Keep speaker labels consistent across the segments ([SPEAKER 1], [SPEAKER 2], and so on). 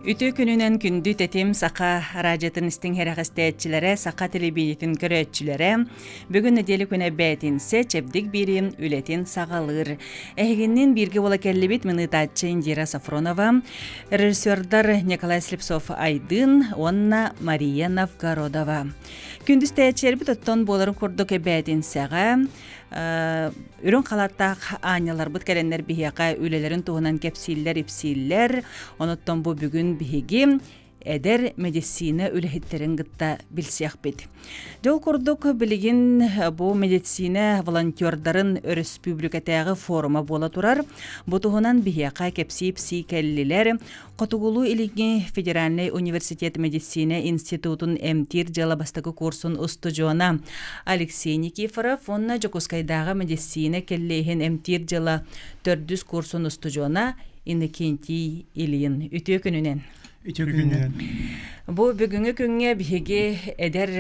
[SPEAKER 1] Үтүө күнүнэн күндү тэтим саха радиотын истиҥ иһирэхистээччилэрэ, саха телевидениетин көрөөччүлэрэ. Бүгүн нэдиэлэ күнэ бээтинсэ чэбдик биэриим үлэтин саҕалыыр. Эһигинниин бииргэ буола кэллибит мыныытааччы Индира Сафронова, режиссердар Николай Слепцов-Айдын уонна Мария Новгородова. Күндү истээччилэрбит оттон буоларын курдук бээтинсэҕэ үрүҥ халааттаах аанньаларбыт кэлэннэр биһиэхэ үлэлэрин туһунан кэпсииллэр-ипсииллэр. Онуттан бу бүгүн биһиги эдэр медицина үлэһиттэрин кытта билсиэхпит. Дьол курдук билигин бу медицина волонтердарын өрөспүүбүлүкэтээҕи форума буола турар. Бу туһунан биһиэхэ кэпсии-ипсии кэллилэр. Хотугулуу-Илиҥҥи федеральнай университет медицина институтун эмтиир дьыала бастакы курсун устудьуона Алексей Никифоров уонна Дьокуускайдааҕы медицина кэллиэһин эмтиир дьыала төрдүс курсун устудьуона Иннокентий Ильин. Үтүө күнүнэн!
[SPEAKER 2] Үтүө күнүнэн.
[SPEAKER 1] Бу бүгүҥҥү күҥҥэ биһиги эдэр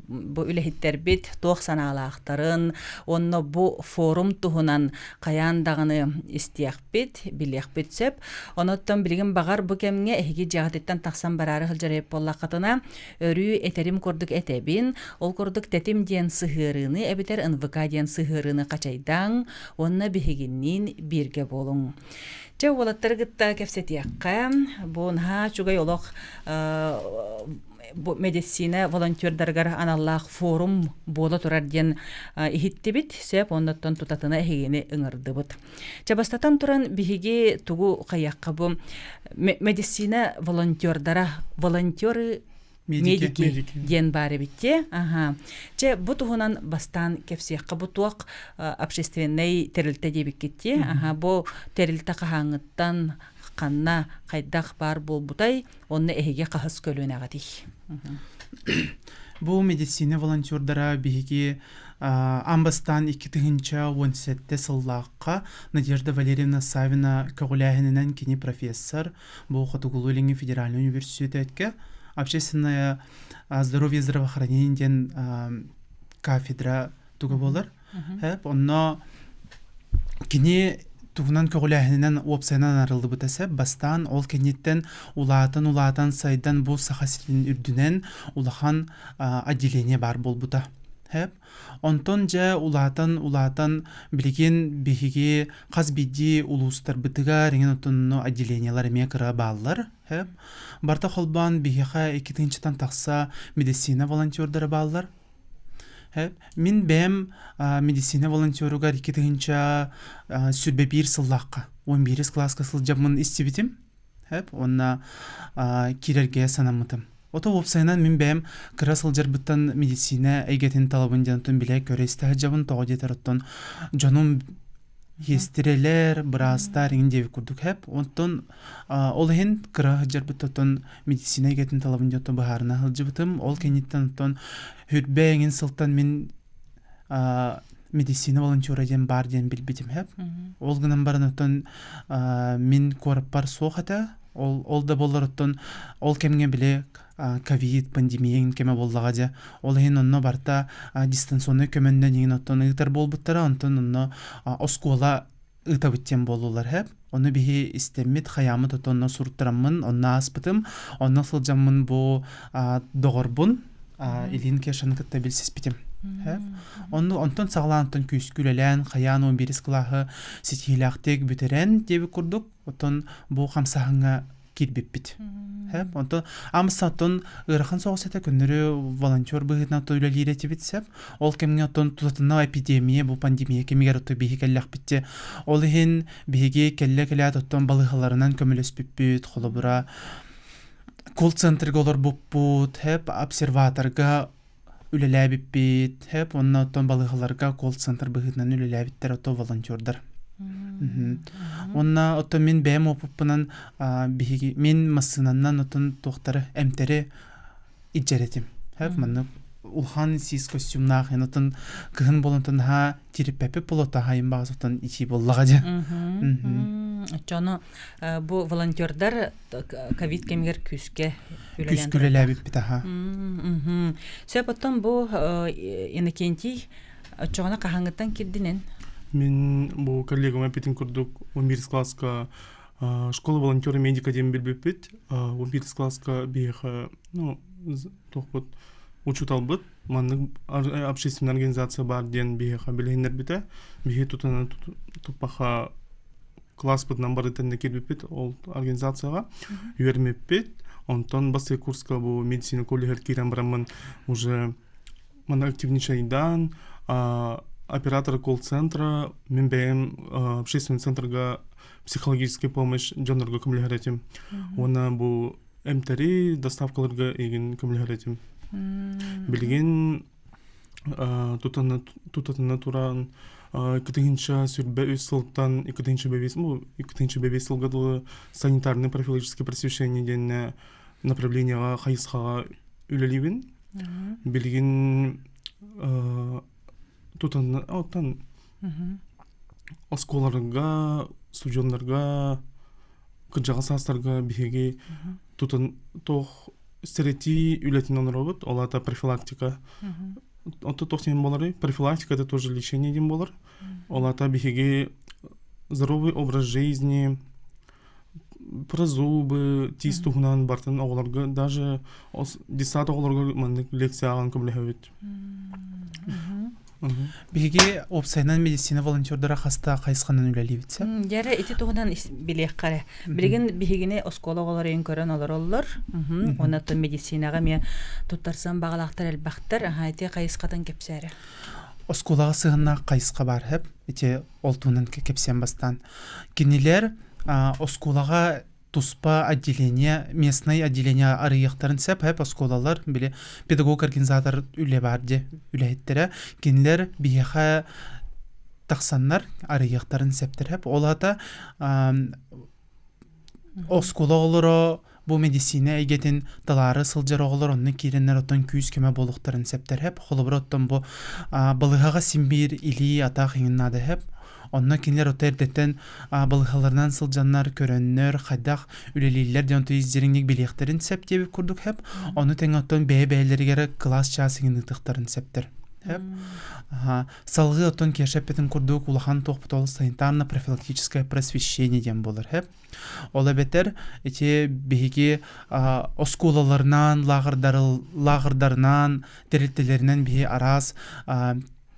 [SPEAKER 1] бу үлэһиттэрбит туох санаалаахтарын уонна бу форум туһунан хайаан даҕаны истиэхпит, билиэхпит сөп. Оноттон билигин баҕар бу кэмҥэ эһиги дьиэҕититтэн тахсан бараары сылдьар эбит буоллаххытына, өрүү этэрим курдук этэбин, ол курдук тэтим диэн сыһыарыыны эбэтэр НВК диэн сыһыарыыны хачайдааҥ уонна биһигинниин бииргэ буолуҥ. Чэ, уолаттары кытта кэпсэтиэххэ. Бу наһаа үчүгэй олох бу медицина волонтердарыгар аналлаах форум буола турар диэн иһиттибит. Сөп, оннуттан тутатына эһигини ыҥырдыбыт. Чэ, бастатан туран биһиги тугу хайыахха бу медицина волонтердара, волонтеры медики диэн баар эбит дии. Аха. Чэ, бу туһунан бастаан кэпсиэххэ бу туох общественнай тэрилтэ диэбиккит дии. Аха, бу тэрилтэ хаһааҥҥыттан ханна хайдах баар буолбутай, онно эһиги хаһыс көлүөнэҕитий?
[SPEAKER 2] Бу медицина волонтердара биһиги аан бастаан 2017 сыллаахха Надежда Валерьевна Савина көҕүлээһининэн кини профессор, бу Хотугулуу-Илиҥҥи федеральнай университетка общественное здоровье и здравоохранение диэн кафедра туга буолар. Онно кини туһунан көҕүлээһининэн уопсайынан арыллыбыта сөп. Бастаан ол кэнниттэн улаатан-улаатан сайдан бу Саха сирин үрдүнэн улахан отделение баар буолбута. Онтон дьэ улаатан-улаатан билигин биһиги хас биирдии улуустарбытыгар иҥин отонно отделениелар эмиэ кыра бааллар. Барыта холбоон биһиэхэ 2 тыһыынчаттан тахса медицина волонтердара бааллар. Мин бэйэм медицина волонтеругар 2021 сыллаахха 11 кылааска сылдьаммын истибитим. Уонна киирэргэ санаммытым. Ото уопсайынан мин бэйэм кыра сылдьарбыттан медицина эйгэтин талабын диэн оттон билэ көрө истэ сылдьабын. Тоҕо диэтэр оттон дьонум иэстирэлэр, быраастар иҥин диэбит курдук хэп. Онтон ол иһин кыра сылдьарбыт оттон медицина эйгэтин талабын диэн оттон быһаарына сылдьыбытым. Ол кэнниттэн оттон хүрбэ эҥин сылтан мин медицина волонтера диэн баар диэн билбитим хэп. Ол гынан баран оттон мин куораппар суох этэ. Ол, ол да буоллар оттон ол кэмҥэ били ковид пандемия кэмэ буоллаҕа дьэ. Ол иһин онно барыта дистанционнай көмөннөн иҥин оттон ыытар буолбуттара. Онтон онно оскуола ыытабыт диэн буоллулар хэп. Ону биһи истэммит, хайааммыт оттон онно суруттараммын, онно ааспытым. Онно сылдьаммын бу доҕорбун Илин Кешаны кытта билсиспитим. Онну онтон саҕалаан оттон күүскэ үлэлээн, хайаан 11 кылааһы ситиһиилээхтик бүтэрэн диэбит курдук, оттон бу хамсааһыҥҥа киирбиппит. Онтон амса оттон ыарахан соҕус этэ көннөрү волонтер быһыытынан оттон үлэлиир этибит сөп. Ол кэмҥэ оттон тутатына эпидемия, бу пандемия кэмигэр оттон биһиги кэллэхпит Ол иһин биһиги кэллэ кэлээт оттон балыыһаларынан көмөлөспүппүт, холобура колл-центрга олорбуппут, хэп обсерваторга үлэлээбиппит, хэп уонна оттон балыыһаларга колл-центр быһыытынан үлэлээбиттэр ото волонтердар. Уонна оттон мин бэйэм опыппынан биһиги мин массыынаннан оттон туохтары эмтэри илдьэр этим. Хэп маннык улахан сис костюмнаах эн отон кыһын болонтон наһаа тириппэппит болото хайын баҕас отон ичии буоллаҕа дьэ.
[SPEAKER 1] Оччону бу волонтердар ковид кэмигэр күүскэ үлэлээн
[SPEAKER 2] күүскэ үлэлээбиппит аха.
[SPEAKER 1] Сөп оттон бу Иннокентий оччоҕуна хаһааҥҥыттан кирдинэн?
[SPEAKER 3] Мин бу коллегам эппитин курдук 11 класска Школа волонтера медика диэн билбиппит. 11 класска биһиэхэ, ну, туохпут учууталбыт маннык общественная организация баар диэн биһиэхэ билиһиннэрбитэ. Биһи тутана туппаха класспытынан барытын кирбиппит ол организацияҕа үөрмиппит. Онтон бастакы курска бу медицина колледжар киирэн бараммын уже манна активничайдаан оператор колл-центра мин бэйэм общественный центрга психологическая помощь дьоннорго көмөлөһөр этим. Уонна бу эмтэри доставкаларга игин көмөлөһөр этим. Билигин тутатына туран 2023 сылтан 2005 ну 2005 сылга дылы санитарный профилактическое просвещение диэн направлениеҕа хайысхаҕа үлэлиибин. Билигин тутан оттон оскуолаларга, студеннарга, кырдьаҕас саастарга биһиги тутан туох сэрэтии үлэтин оҥоробут, ол аата профилактика. Онто туох диэн буоларый? Профилактика это тоже лечение диэн буолар. Ол аата биһиги здоровый образ жизни, про зубы, тиис туһунан бартын оҕолорго даже детсад оҕолорго маннык лекция ааҕан көмөлөһөбүт.
[SPEAKER 2] Биһиги уопсайынан медицина волонтердара хаста хайысханан үлэлиибит сөп?
[SPEAKER 1] Дьэрэ ити туһунан билиэххэ эрэ. Билигин биһигини оскуола оҕолорун көрөн олороллор. Онон медицинаҕа эмиэ туттарсан баҕалаахтар элбэхтэр. Аха ити хайысхатын кэпсээрэ.
[SPEAKER 2] Оскуолаҕа сыһыннаах хайысха баар сөп. Ити ол туһунан кэпсээн бастаан. Кинилэр оскуолаҕа туспа отделение, местное отделение арыйыахтарын сөп, сөп оскуолалар, били педагог-организатор үлэ баар дии үлэһиттэрэ. Кинилэр биһиэхэ тахсаннар арыйыахтарын сөптөр сөп. Ол аата оскуола оҕолоро бу медицина эйгэтин талаары сылдьар оҕолор онно киирэннэр оттон күүс-көмө буолуохтарын сөптөр сөп. Холобура оттон бу балыыһаҕа син биир илии, атах иҥин наада сөп. Онно кинилэр ото эрдэттэн балыыһаларынан сылдьаннар, көрөннөр, хайдах үлэлииллэр диэн ото ис дириҥник билиэхтэрин сөп диэбит курдук сөп. Ону тэҥэ оттон бэйэ-бэйэлэригэр кылаас чаас иҥин ыытыахтарын сөптөр. Сөп. Салгыы оттон Кеша эппитин курдук улахан туохпут ол санитарно-профилактическое просвещение диэн буолар сөп. Ол эбэтэр ити биһиги оскуолаларынан, лааҕырдарынан, тэрилтэлэринэн биһи араас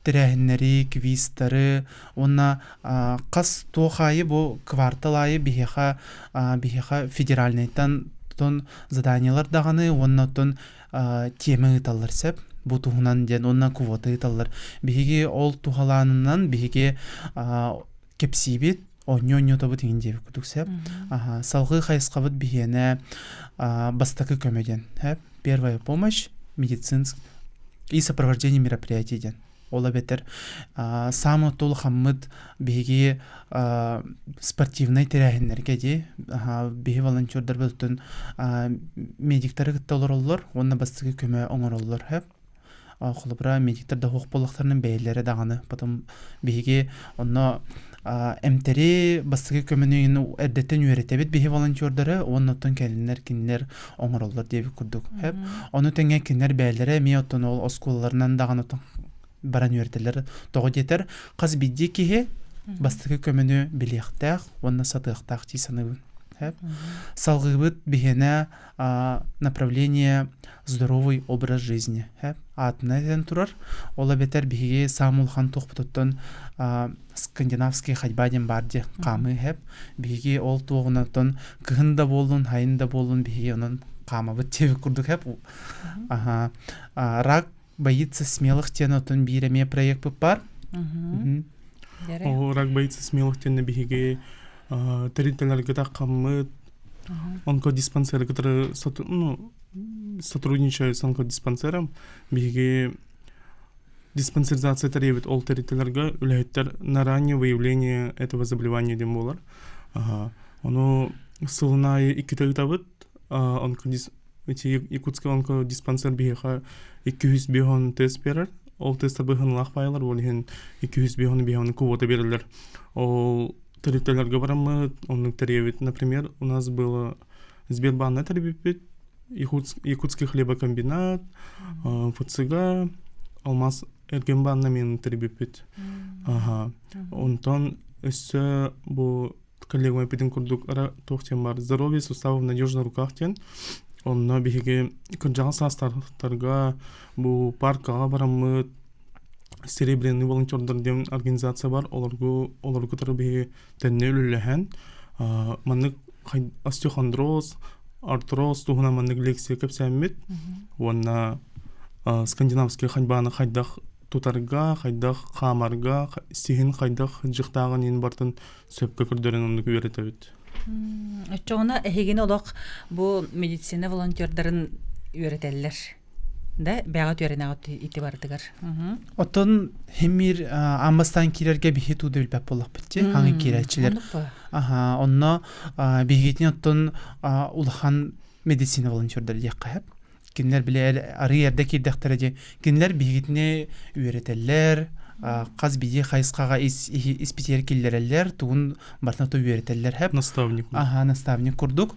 [SPEAKER 2] тэрээһиннэри, квизтары уонна хас туох аайы бу квартал аайы биһиэхэ биһиэхэ федеральнайтан тон заданиелар даҕаны уонна оттон тиэмэ ыыталлар сөп бу туһунан диэн уонна квота ыыталлар. Биһиги ол туһалаанынан биһиги кэпсиибит оонньуу-оонньоотобут иҥин диэбит курдук сөп. Салгыы хайысхабыт биһиэнэ бастакы көмө диэн. Первая помощь, медицинск и сопровождение мероприятий диэн. Ол эбэтэр саамай улахаммыт биһиги спортивнай тэрээһиннэргэ дии биһи волонтердарбытын медиктары кытта олороллор уонна бастакы көмө оҥороллор сөп. Холобура, медиктэр да суох буоллахтарына бэйэлэрэ даҕаны. Потом биһиги онно эмтэри бастакы көмөнү эрдэттэн үөрэтэбит биһи волонтердары уонна оттон кэлиннэр кинилэр оҥороллор диэбит курдук. Ону тэҥэ кинилэр бэйэлэрэ эмиэ оттон ол оскуолаларынан даҕаны баран үөрэтэллэр. Тоҕо диэтэр, хас биирдии киһи бастакы көмөнү билиэхтээх уонна сатыахтаах дии саныыбын. Салҕыыбыт биһиэнэ направление здоровый образ жизни аатынан этэн турар. Ол эбэтэр биһиги саамай улахан туохпутуттан скандинавский ходьба диэн баар дии хаамыы хэп. Биһиги ол туоҕунан кыһын да буоллун, хайын да буоллун биһиги онон хаамабыт диэбит курдук хэп. Рак боится смелых диэн отон биир эмиэ проекпыт бар.
[SPEAKER 3] Ол рак боится смелых диэн биһиги тэрилтэлэргэ таххаммыт онкодиспансеры кытары ну, сотрудничаю с онкодиспансером биһиги диспансеризация тэрийэбит ол тэрилтэлэргэ үлэһиттэр на раннее выявление этого заболевания диэн буолар. Ону сылын аайы иккитэ ыытабыт онкодис Ити Якутский онкодиспансер биһиэхэ 250 тест биэрэр. Ол тест быһынлаах баайалар, ол иһин 255 квота биэрэллэр. Ол тэрилтэлэргэ бараммыт, оннук тэрийэбит. Например, у нас было Сбербанна тэрийбиппит, Якутский хлебокомбинат, ФЦГ, Алмаз Эргенбанна мен тэрийбиппит. Ага. Онтон өссө бу Коллегам эппитин курдук туох диэн баар «Здоровье суставов в надежных руках» диэн. Онно биһиги кырдьаҕас саастаахтарга бу паркаҕа бараммыт Серебряный волонтердар диэн организация бар. Олоргу олоргу кытары биһиги тэннэ үлэлэһэн маннык остеохондроз, артроз туһунан маннык лекция кэпсээммит уонна скандинавский хайбааны хайдах тутарга, хайдах хаамарга, сиһин хайдах дьыктааҕын иһин бартын сөпкө көрдөрөн оннук үөрэтэбит.
[SPEAKER 1] Оччоҕуна эһигини олох бу медицина волонтердарын үөрэтэллэр. Да, бэҕэ үөрэнэҕит ити барытыгар.
[SPEAKER 2] Оттон химир аммастан киирэргэ биһи тууду билбэт буоллахпыт ти хаҥы киирээччилэр. Аха, онно биһигитин оттон улахан медицина волонтердар диэххэ сөп. Кинилэр били арыы эрдэ киирдэхтэрэ дии. Кинилэр биһигитини үөрэтэллэр, хас биирдии хайысхаҕа испитигэр киллэрэллэр, тугун барытын то үөрэтэллэр хэп.
[SPEAKER 3] Наставник.
[SPEAKER 2] Аха, наставник курдук.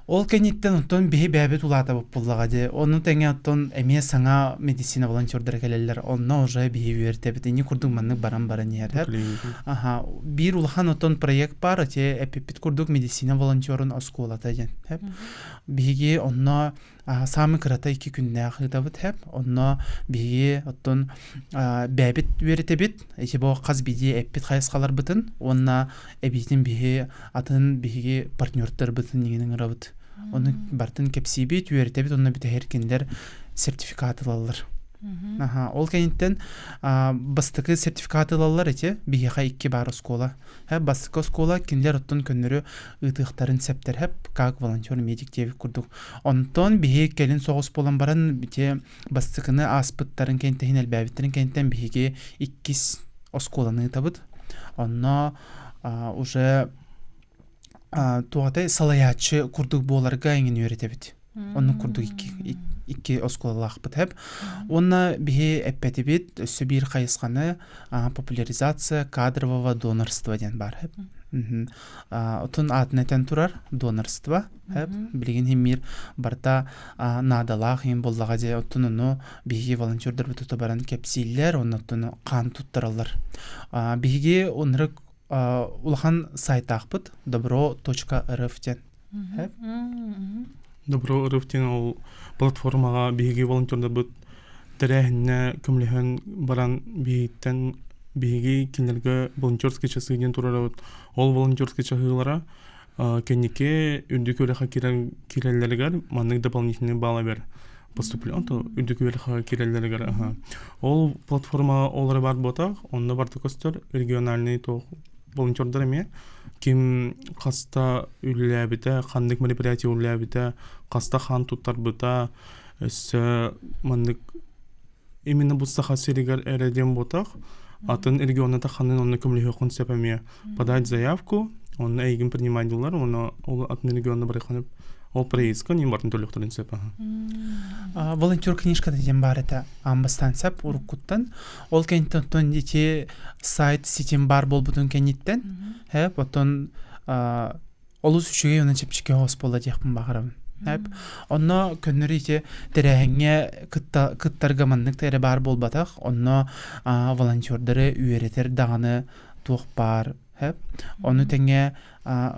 [SPEAKER 2] Ол кэнниттэн оттон биһи бэйэбит улаатабыт буллаҕа дии. Ону тэҥэ оттон эмиэ саҥа медицина волонтердара кэлэллэр. Онно уже биһи үөрэтэбит. Инни курдук маннык баран-баран иһэр. Аха, биир улахан оттон проект баар, эти эппиппит курдук медицина волонтерун оскуолата диэн. Биһиги онно саамай кырата 2 күннээх ыытабыт хэп. Онно биһиги оттон бэйэбит үөрэтэбит. Ити бу хас биирдии эппит хайысхаларбытын уонна эбиитин биһи атын биһиги партнердарбытын иҥин ыҥырабыт. Ону барытын кэпсиибит, үөрэтэбит, онно бүтэһэр кинилэр сертификат ылаллар. Аха, ол кэнниттэн бастакы сертификат ылаллар ити биһиэхэ икки баар оскуола. Бастакы оскуола кинилэр оттон көннөрү ыытыахтарын септер хэп как волонтер медик диэбит курдук. Онтон биһи кэлин соҕус буолан баран бити бастакыны ааспыттарын кэнтэһин элбээбиттэрин кэнниттэн биһиги иккис оскуоланы ыытабыт. Онно уже туохатай салайааччы курдук буоларга эҥин үөрэтэбит. Оннук курдук икки оскуолалаахпыт хэп. Уонна биһи эппэтибит өссө биир хайысханы популяризация кадрового донорства диэн баар хэп. Отун аатын этэн турар донорство хэп. Билигин химмир барта наадалаах иһин буоллаҕа дьэ оттон ону биһиги волонтердарбыт тута баран кэпсииллэр, онно оттон хаан туттараллар. Биһиги оннук улахан сайтаахпыт добро.рф диэн.
[SPEAKER 3] Добро РФ диэн ол платформаҕа биһиги волонтердарбыт тэрээһиннэ көмөлөһөн баран биһиттэн биһиги кинилэргэ волонтерские часы диэн турарабыт. Ол волонтерские чаһыылара кэнники үрдүк үөрэххэ киирэллэригэр маннык дополнительный балл эбэр поступлен то үрдүк үөрэххэ киирэллэригэр ол платформаҕа ол эрэ баар буотах онно барыта көстөр региональный туох волонтердар эмиэ ким хаста үлэлээбитэ, ханнык мероприятие үлэлээбитэ, хаста хаан туттарбыта, өссө маннык именно бу Саха сиригэр эрэ диэн буотах, атын регионна ханнын онно көмөлөһүөххүн сөп эмиэ подать заявку, онно эйигин принимать дылар, онно ол атын регионна барыххын ол проездка ним бартын төлүөхтэрин сөп
[SPEAKER 2] Волонтер книжката диэн баар этэ аан бастаан сөп уруккуттан. Ол кэнниттэн оттон ити сайт ситим баар буолбутун кэнниттэн хэп оттон олус үчүгэй онон чэпчэки оҕус буолла диэхпин баҕарабын. Хэп онно көннөрү ити тэрээһиҥҥэ кытта кыттарга маннык да эрэ баар буолбатах. Онно волонтердары үөрэтэр даҕаны туох баар Хэп. Ону тэҥэ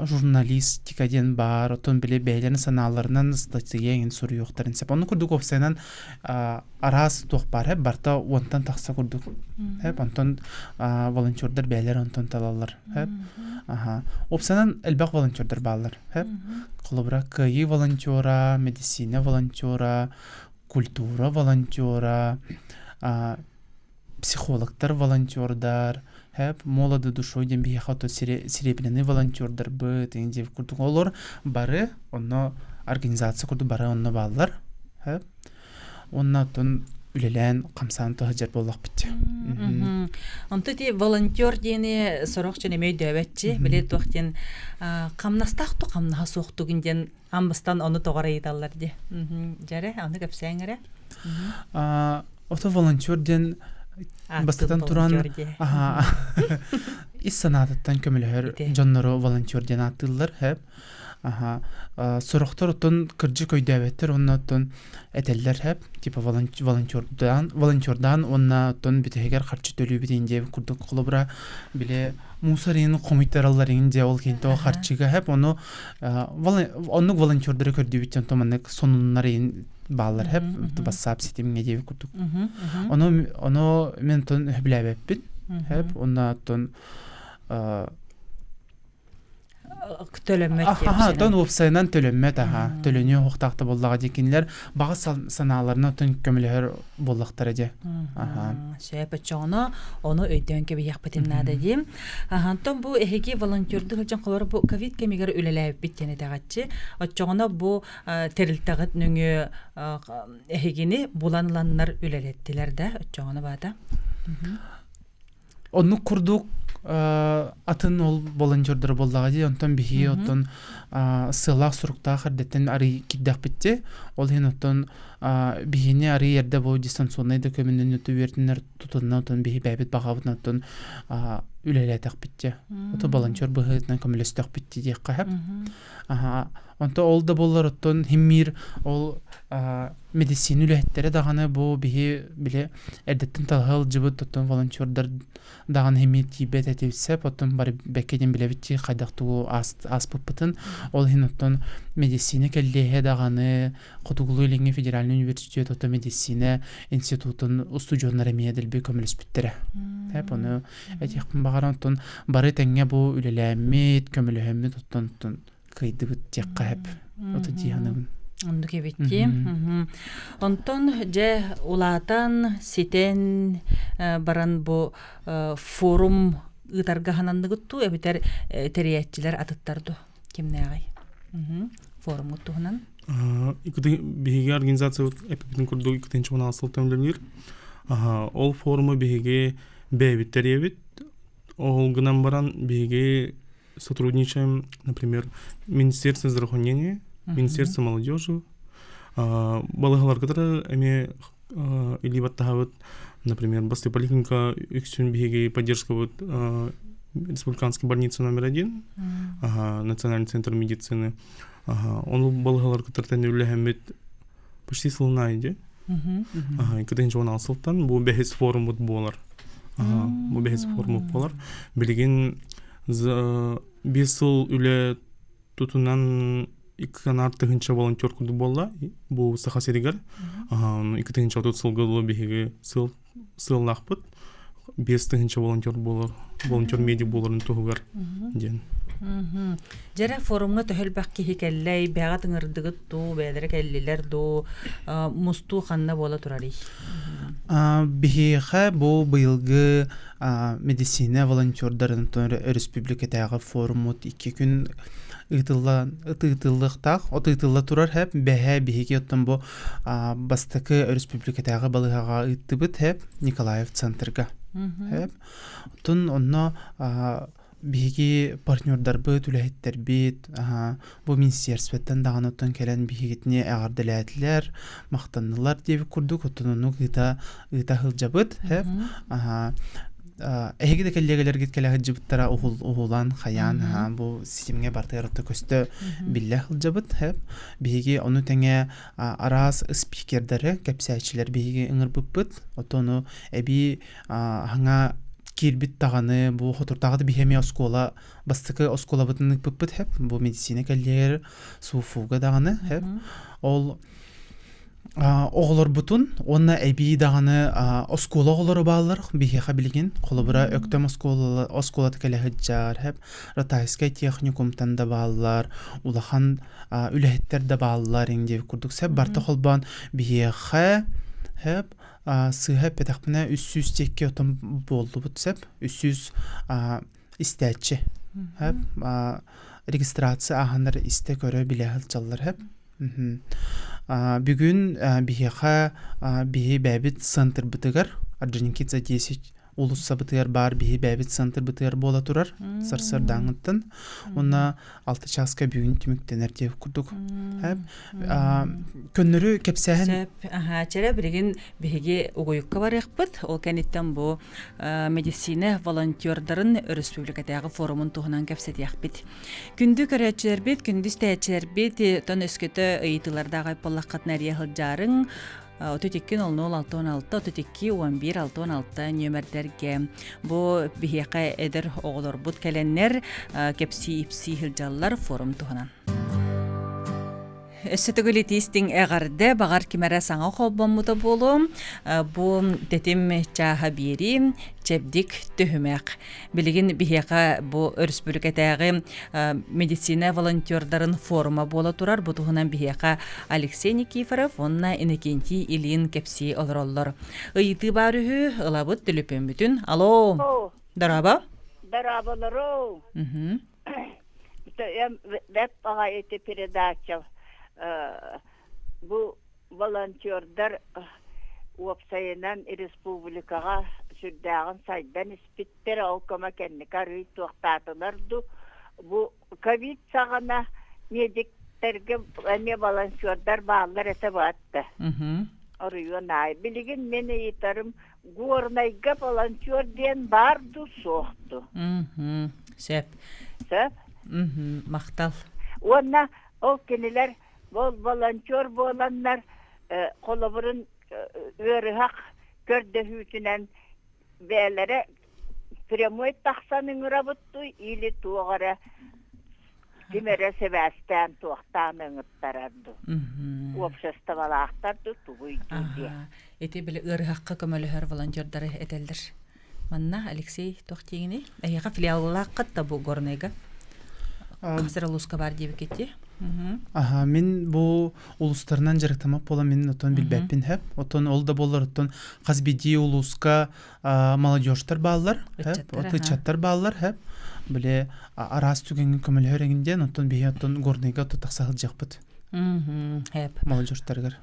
[SPEAKER 2] журналистика диэн баар, оттон били бэйэлэрин санааларынан статья эҥин суруйуохтарын сөп. Ону курдук уопсайынан араас туох баар, хэп, барыта уонтан тахса курдук. Хэп, онтон волонтердар бэйэлэр онтон талаллар. Хэп. Аха. Уопсайынан элбэх волонтердар бааллар. Хэп. Холобура, кыайыы волонтера, медицина волонтера, культура волонтера, психологтар волонтердар, хэп молоды душой диэн биһиэхэ ото серебряный волонтердарбыт диэн курдук олор бары онно организация курдук бары онно бааллар хэп уонна оттон үлэлээн хамсаан сылдьар буоллахпыт
[SPEAKER 1] Онто ити волонтер диэни сорох дьон эмиэ өйдөөбөтчи били туох диэн хамнастаах ту хамнаһа суохтугун диэн амбыстан ону тоҕо ыйыталлар дии дьэрэ ону кэпсээҥ эрэ
[SPEAKER 2] Ото волонтер диэн бастатан туран ис санаатыттан көмөлөһөр дьоннору волонтер диэн ааттыыллар хэп. Аха. Сорохтор оттон кырдьык өйдөөбөттөр уонна оттон этэллэр хэп, типа волонтердаан, волонтердаан уонна оттон бүтэһигэр харчы төлүүбүт иин диэбит курдук холобура били мусор иин хомуйтараллар иин диэ ол киһи харчыга хэп ону оннук волонтердары көрдүүбүт дьон маннык сонуннар иин бааллар хэп бассаап ситимҥэ диэбит курдук. Ону ону мен оттон сөбүлээбэппин хэп уонна оттон
[SPEAKER 1] Төлөммөт
[SPEAKER 2] Аха, оттон уопсайынан төлөммөт аха. Төлөнүө уохтаах да буоллаҕа дии кинилэр баҕа санааларынан оттон көмөлөһөр буоллахтара дии. Аха.
[SPEAKER 1] Сөп оччоҕуна ону өйдөөн кэбиһиэхпитин наада дии. Онтон бу эһиги волонтердуу сылдьан холор бу ковид кэмигэр үлэлээбиппит диэн этэҕэччи. Оччоҕуна бу тэрилтэҕит нөҥүө эһигини булан ыланнар үлэлэттилэр да оччоҕуна баата.
[SPEAKER 2] Оннук курдук атын ол волонтердары буоллаҕа дии, онтон биһиги оттон сыалаах-соруктаах эрдэттэн арый киирдэхпит Ол иһин оттон биһини арый эрдэ бу дистанционнай да көмөнөн үөрдүнэр тутунна оттон биһи бэйэбит баҕабытын оттон үлэлээтэхпит Ото волонтер быһыытынан көмөлөстөхпүт диэххэ сөп. Онто ол да буоллар оттон химмиир ол медицина үлэһиттэрэ даҕаны бу биһи били эрдэттэн талаһа сылдьыбыт оттон волонтердар даҕаны химмиир тиийбэт этибит сөп оттон бары бэккэ диэн билэбит дии хайдах тугу ааспыппытын ол иһин оттон медицина кэллиэһэ даҕаны Хотугулуу-Илиҥҥи федеральнай университет оттон медицина институтун устудьуоннара эмиэ дэлби көмөлөспүттэрэ. Тэп ону этиэхпин баҕаран оттон бары тэҥҥэ бу үлэлээммит, көмөлөһөммүт оттон оттон кыайдыбыт диэххэ сөп. Ото дии саныыбын.
[SPEAKER 1] Оннук эбит дии. Онтон дьэ улаатан, ситэн баран бу форум ыытарга хананныгыт дуу эбэтэр тэрийээччилэр атыттар дуу кимнээҕий? Форумҥут туһунан.
[SPEAKER 3] Биһиги организация эппитин курдук иккитинчи уон сыл үлэлиир. Ол форуму биһиги бэйэбит тэрийэбит. Ол гынан баран биһиги сотрудничаем, например, Министерство здравоохранения, Министерство молодежи, балыыһаларга кытары эмиэ илии баттаһабыт. Например, Бастыы поликлиника үксүн биһиги поддержкабыт Республиканская больница номер один, Национальный центр медицины. Ону балыыһалар кытары үлэһэммит почти сылын аайы Иккитинчи он сылтан бу бэһис форуммут буолар. Бу бэһис форуммут буолар. Билигин биэс сыл үлэ тутунан икки анаар тыһыынча волонтер курдук буолла бу Саха сиригэр. 2030 сылга дылы биһиги сыл сыаллаахпыт. 5 тыһыынча волонтер буолар, волонтер медик буоларын туһугар диэн.
[SPEAKER 1] Дьэрэ форумҥа төһө элбэх киһи кэллэй, бэҕэ тыҥырдыгыт дуу, бэйэлэрэ кэллилэр дуу, мустуу ханна буола турарый?
[SPEAKER 2] Биһиэхэ бу быйылгы медицина волонтердарын өрөспүүбүлүкэтээҕи форуммут 2 күн ыытылла ыытыллыахтаах от ыытылла турар хэп бэһэ биһиги оттон бу бастакы өрөспүүбүлүкэтээҕи балыыһаҕа ыыттыбыт хэп Николаев центрга хэп оттон онно биһиги партнердарбыт, үлэһиттэрбит бу министерствоттан даҕаны оттон кэлэн биһигитини эҕэрдэлээтилэр, махтаннылар диэбит курдук оттон оннук ыыта ыыта сылдьабыт. Эһиги да кэллиэгэлэргит кэлэ сылдьыбыттара уһулан, хайаан бу ситимҥэ бартыгар отто көстө биллэ сылдьабыт. Биһиги ону тэҥэ араас спикердары, кэпсээччилэр биһиги ыҥырбыппыт. Оттон эбии хаҥа киирбит даҕаны бу хотурдааҕы биһи эмиэ оскуола бастакы оскуолабытын ыыппыппыт хэп бу медицина кэллиэгэр СУФУга даҕаны хэп ол оҕолорбутун уонна эбии даҕаны оскуола оҕолоро бааллар биһиэхэ билигин холобура Өктөм оскуола оскуолата кэлэ сылдьар хэп Ратайскай техникумтан да бааллар улахан үлэһиттэр да бааллар иҥ диэбит курдук сэп барыта холбоон биһиэхэ хэп сыыһа эппэтэхпинэ 300 диэки отон буоллубут сөп 300 истээччи хэп регистрация ааһаннар истэ көрө билэ сылдьаллар хэп бүгүн биһиэхэ биһи бэйэбит центрбытыгар Орджоникидзе 10. уулуссабытыгар баар биһи бэйэбит центрбытыгар буола турар сарсыардааҥыттан уонна 6 чааска бүгүн түмүктэнэр диэх курдук. Көннөрү кэпсээһин
[SPEAKER 1] Сөп. Аха, чэрэ билигин биһиги угуйукка барыахпыт. Ол кэнниттэн бу медицина волонтердарын өрөспүүбүлүкэтээҕи форумун туһунан кэпсэтиэхпит. Күндү көрөөччүлэрбит, күндү истээччилэрбит, тон өскөтө ыйытыылардаах буоллаххытына эрийэ сылдьаарыҥ. 32 00 66 32 11 66 нүөмэрдэргэ бу биһиэхэ эдэр оҕолорбут кэлэннэр кэпсии-ипсии сылдьаллар форум туһунан. Өссө төгүл итиистиҥ эҕэрдэ, баҕар ким эрэ саҥа холбоммута буолуо. Бу тэтим чааһа биэрии, чэбдик түһүмэх. Билигин биһиэхэ бу өрөспүүбүлүкэтээҕи медицина волонтердарын форума буола турар. Бу туһунан биһиэхэ Алексей Никифоров уонна Иннокентий Ильин кэпсии олороллор. Ыйытыы баар үһү, ылабыт төлөпүөммүтүн. Алло! Дорообо!
[SPEAKER 4] Дорооболору! Бэт баҕайы ити передача бу волонтердар уопсайынан республикаҕа сүрдээҕин сайдан испиттэр, ол көмө кэнники арыый туохтаатылар дуу. Бу ковид саҕана медиктэргэ эмиэ волонтердар бааллар этэ баатта. Оройуон аайы. Билигин мин ыйытарым, Горнайга волонтер диэн баар дуу, суох дуу?
[SPEAKER 1] Сөп.
[SPEAKER 4] Сөп.
[SPEAKER 1] Махтал.
[SPEAKER 4] Уонна ол кинилэр Ол волонтер буоланнар холобурун ыарыһах көрдөһүүтүнэн бэйэлэрэ прямой тахсан ыҥырабыт дуу или туох эрэ ким эрэ сибээстээн туохтаан ыҥыттарар дуу обществолаахтар дуу тугуй дуу диэн.
[SPEAKER 1] Ити били ыарыһахха көмөлөһөр волонтердары этэллэр. Манна Алексей туох диигиний? Эһиэхэ филиаллааххыт да бу Горнайга? Хас эрэ улууска баар диэбиккит
[SPEAKER 2] Аха, мин бу улуустарынан дьарыктаммат буолан мин оттон билбэппин хэп. Оттон ол да буоллар оттон хас биирдии улууска молодежтар бааллар, хэп, ыччаттар бааллар, хэп. Били араас түгэҥҥэ көмөлөһөр эҥин диэн, оттон биһи оттон Горнайга оттон тахса сылдьыахпыт.
[SPEAKER 1] Хэп.
[SPEAKER 2] Молодежтарыгар.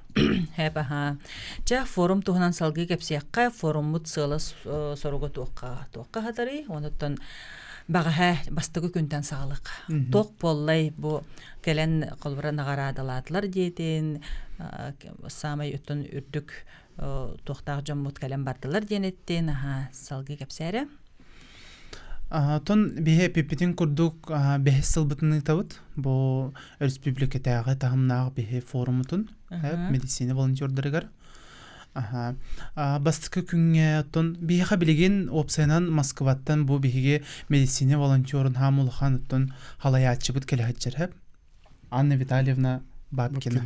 [SPEAKER 1] Хэп аха. Чэ, форум туһунан салгыы кэпсиэххэ, форуммут сыала соруга туохха туохха хатарый? Онуттан баҕаһа бастакы күнтэн саҕалык. Туох буоллай бу кэлэн холбура наҕараадалаатылар диэтин, саамай өттөн үрдүк туохтаах дьоммут кэлэн бардылар диэн эттин, аха салгыы кэпсээрэ.
[SPEAKER 2] Оттон биһи эппиппитин курдук бэһис сылбытын ыытабыт. Бу өрөспүүбүлүкэтээҕи таһымнаах биһи форумутун медицина волонтердарыгар. Бастакы күҥҥэ оттон биһиэхэ билигин уопсайынан Москваттан бу биһиги медицина волонтерун хаам улахан оттон халайааччыбыт кэлэ сылдьар. Анна Витальевна Бабкина.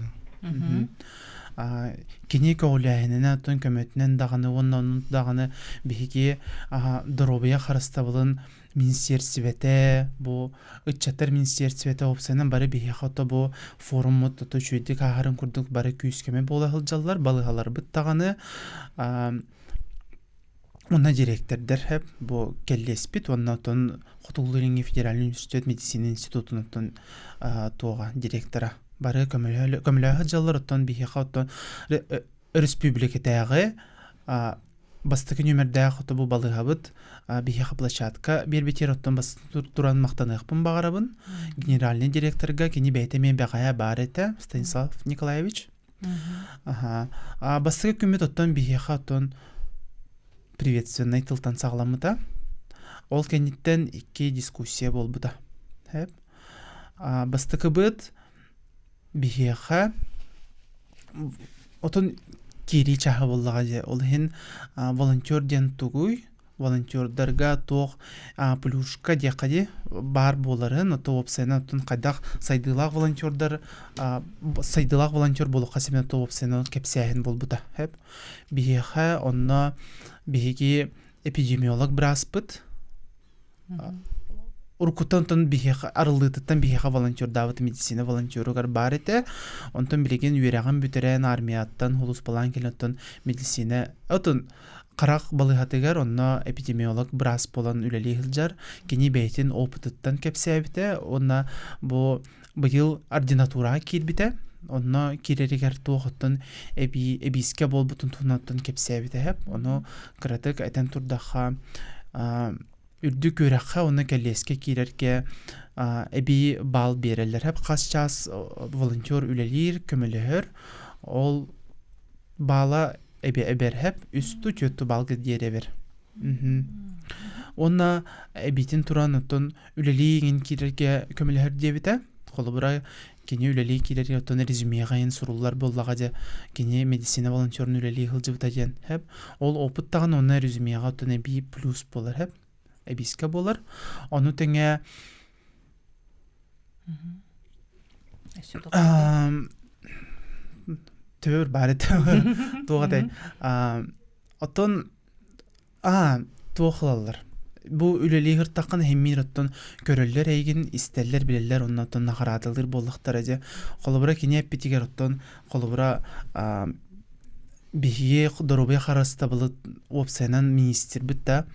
[SPEAKER 2] Кини көҕүлээһининэн оттон көмөтүнэн даҕаны уонна онон даҕаны биһиги доруобуйа харыстабылын министиэрстибэтэ бу ыччаттар министиэрстибэтэ уопсайынан бары биһиэхэ ото бу форуммут ото үчүгэйдик ааһарын курдук бары күүс-көмө буола сылдьаллар балыыһаларбыт даҕаны Уонна дириэктэрдэр һэп бу кэллиэспит уонна оттон Хотугулуу-Илиҥҥи федеральнай университет медицина институтун оттон туоҕа директора бары көмөлөһө дьаллар оттон биһиэхэ оттон өрөспүүбүлүкэтээҕи бастакы нүөмэрдээх ото бу балыыһабыт биһиэхэ площадка биэрбитигэр оттон бастатан туран махтаныахпын баҕарабын генеральный директорга кини бэйэтэ эмиэ бэҕэһээ баар этэ Станислав Николаевич Аха. А бастакы күммүт оттон биһиэхэ оттон приветственнай тылтан саҕаламмыта. Ол кэнниттэн икки дискуссия буолбута. Хэп. А бастакыбыт биһиэхэ отон киирии чааһа буоллаҕа дьэ. Ол иһин волонтер диэн тугуй? Волонтердарга туох плюшка диэххэ дии баар буоларын, ото уопсайынан оттон хайдах сайдыылаах волонтердар сайдыылаах волонтер буолуохха сөбүн ото уопсайынан кэпсээһин буолбута. Хэп. Биһиэхэ онно биһиги эпидемиолог бырааспыт уруккуттан онтон биһиэхэ арыллыытыттан биһиэхэ волонтердаабыт медицина волонтеругар баар этэ. Онтон билигин үөрэҕин бүтэрэн армияттан хулуспалаан кэлэн оттон медицина отун. Харах балыыһатыгар онно эпидемиолог быраас буолан үлэлии сылдьар. Кини бэйэтин опытыттан кэпсээбитэ уонна бу быйыл ординатураҕа киирбитэ. Онно киирэригэр туох оттон эбии эбиискэ буолбутун туһунан кэпсээбитэ. Ону кыратык этэн турдахха үрдүк үөрэххэ уонна кэллиэскэ киирэргэ эбии баал биэрэллэр. Хас чаас волонтер үлэлиир, көмөлөһөр. Ол баала эбэрһэп үсту түөтту баалга диэрэбэр. Уонна эбиитин туран оттон үлэлии иҥин киирэргэ көмөлөһөр диэбитэ. Холобура, кини үлэлии киирэргэ оттон резюмеҕа иһин суруллар буоллаҕа дьэ кини медицина волонтерун үлэлии сылдьыбыта диэн хэп. Ол опыт даҕаны уонна резюмеҕа оттон эбии плюс буолар хэп. Эбиискэ буолар. Ону тэҥэ Төр баар этэ. Туох этэй? Оттон аа туох ылаллар? Бу үлэлии сыртаххына иһиммиир оттон көрөллөр эйигин, истэллэр, билэллэр онно оттон наҕараадалыыр буоллахтара дьэ. Холобура кини эппитигэр оттон холобура биһиги доруобуйа харыстабылы уопсайынан министрбит да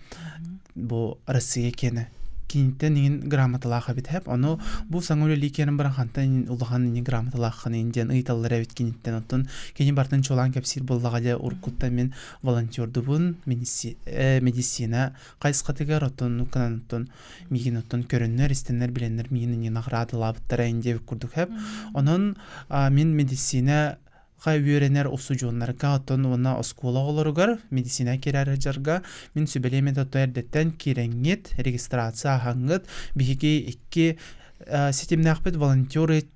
[SPEAKER 2] бу Россия киэнэ киниттэн иҥин грамоталаах эбит хэп ону бу саҥа үлэлии киэрэн баран хантан улахан ини грамоталааххын ин диэн ыйыталлар эбит киниттэн оттон кини бартын чуолаан кэпсиир буоллаҕа дьэ уруккуттан мин волонтердубун медицина хайысхатыгар оттон кынан оттон миигин оттон көрөннөр истэннэр билэннэр миигин ини наҕараадалаабыттара ин диэбит курдук хэп онон мин медицина ха үөрэнэр устудьуоннарга оттон уонна оскуола оҕолоругар медицина киирэр дьарга мин сүбэлиэм этэ эрдэттэн киирэҥҥит регистрация аһаҥҥыт биһиги икки ситимнээхпит волонтеры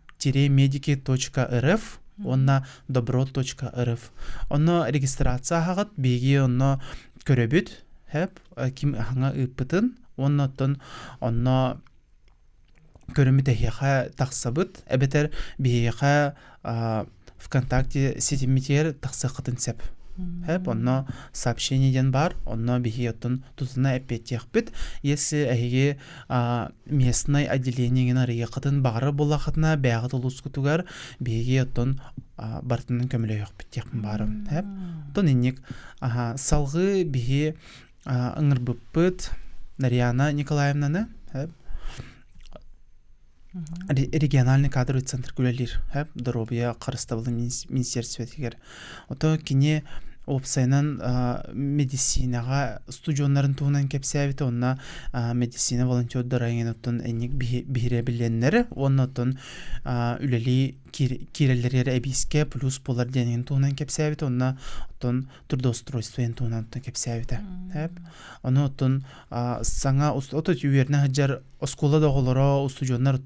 [SPEAKER 2] медики точка рф уонна добро точка рф онно регистрация аһаҕыт биһиги онно көрөбүт хэп ким аһаҥа ыыппытын уонна оттон онно көрүммүт эһиэхэ тахсабыт эбэтэр биһиэхэ ВКонтакте ситиммитигэр тахсыаххытын сөп. Хэп, онно сообщение диэн баар, онно биһиги оттон тутуна эппиэттиэхпит. Если эһиги местное отделениеҥин арыйыаххытын баҕарар буоллаххытына, бэйэҕит улуускутугар биһиги оттон барытынан көмөлөһүөхпүт диэхпин баарым. Хэп. Оттон инник салгыы биһи ыҥырбыппыт Нарьяна Николаевнаны региональный кадровый центр үлэлиир доруобуйа харыстабылын министерствотыгар ото кини уопсайынан медицинэҕэ студеннарын туһунан кэпсээбитэ онно медицина волонтердара эҥин оттон энник биһирэбилэннэр уонна оттон үлэлии киирэллэригэр эбиискэ плюс буолар диэн туһунан кэпсээбитэ онно оттон трудоустройство диэн туһунан кэпсээбитэ. Ону оттон саҥа ото үөрэнэ сылдьар оскуола да оҕолоро, устудьуоннар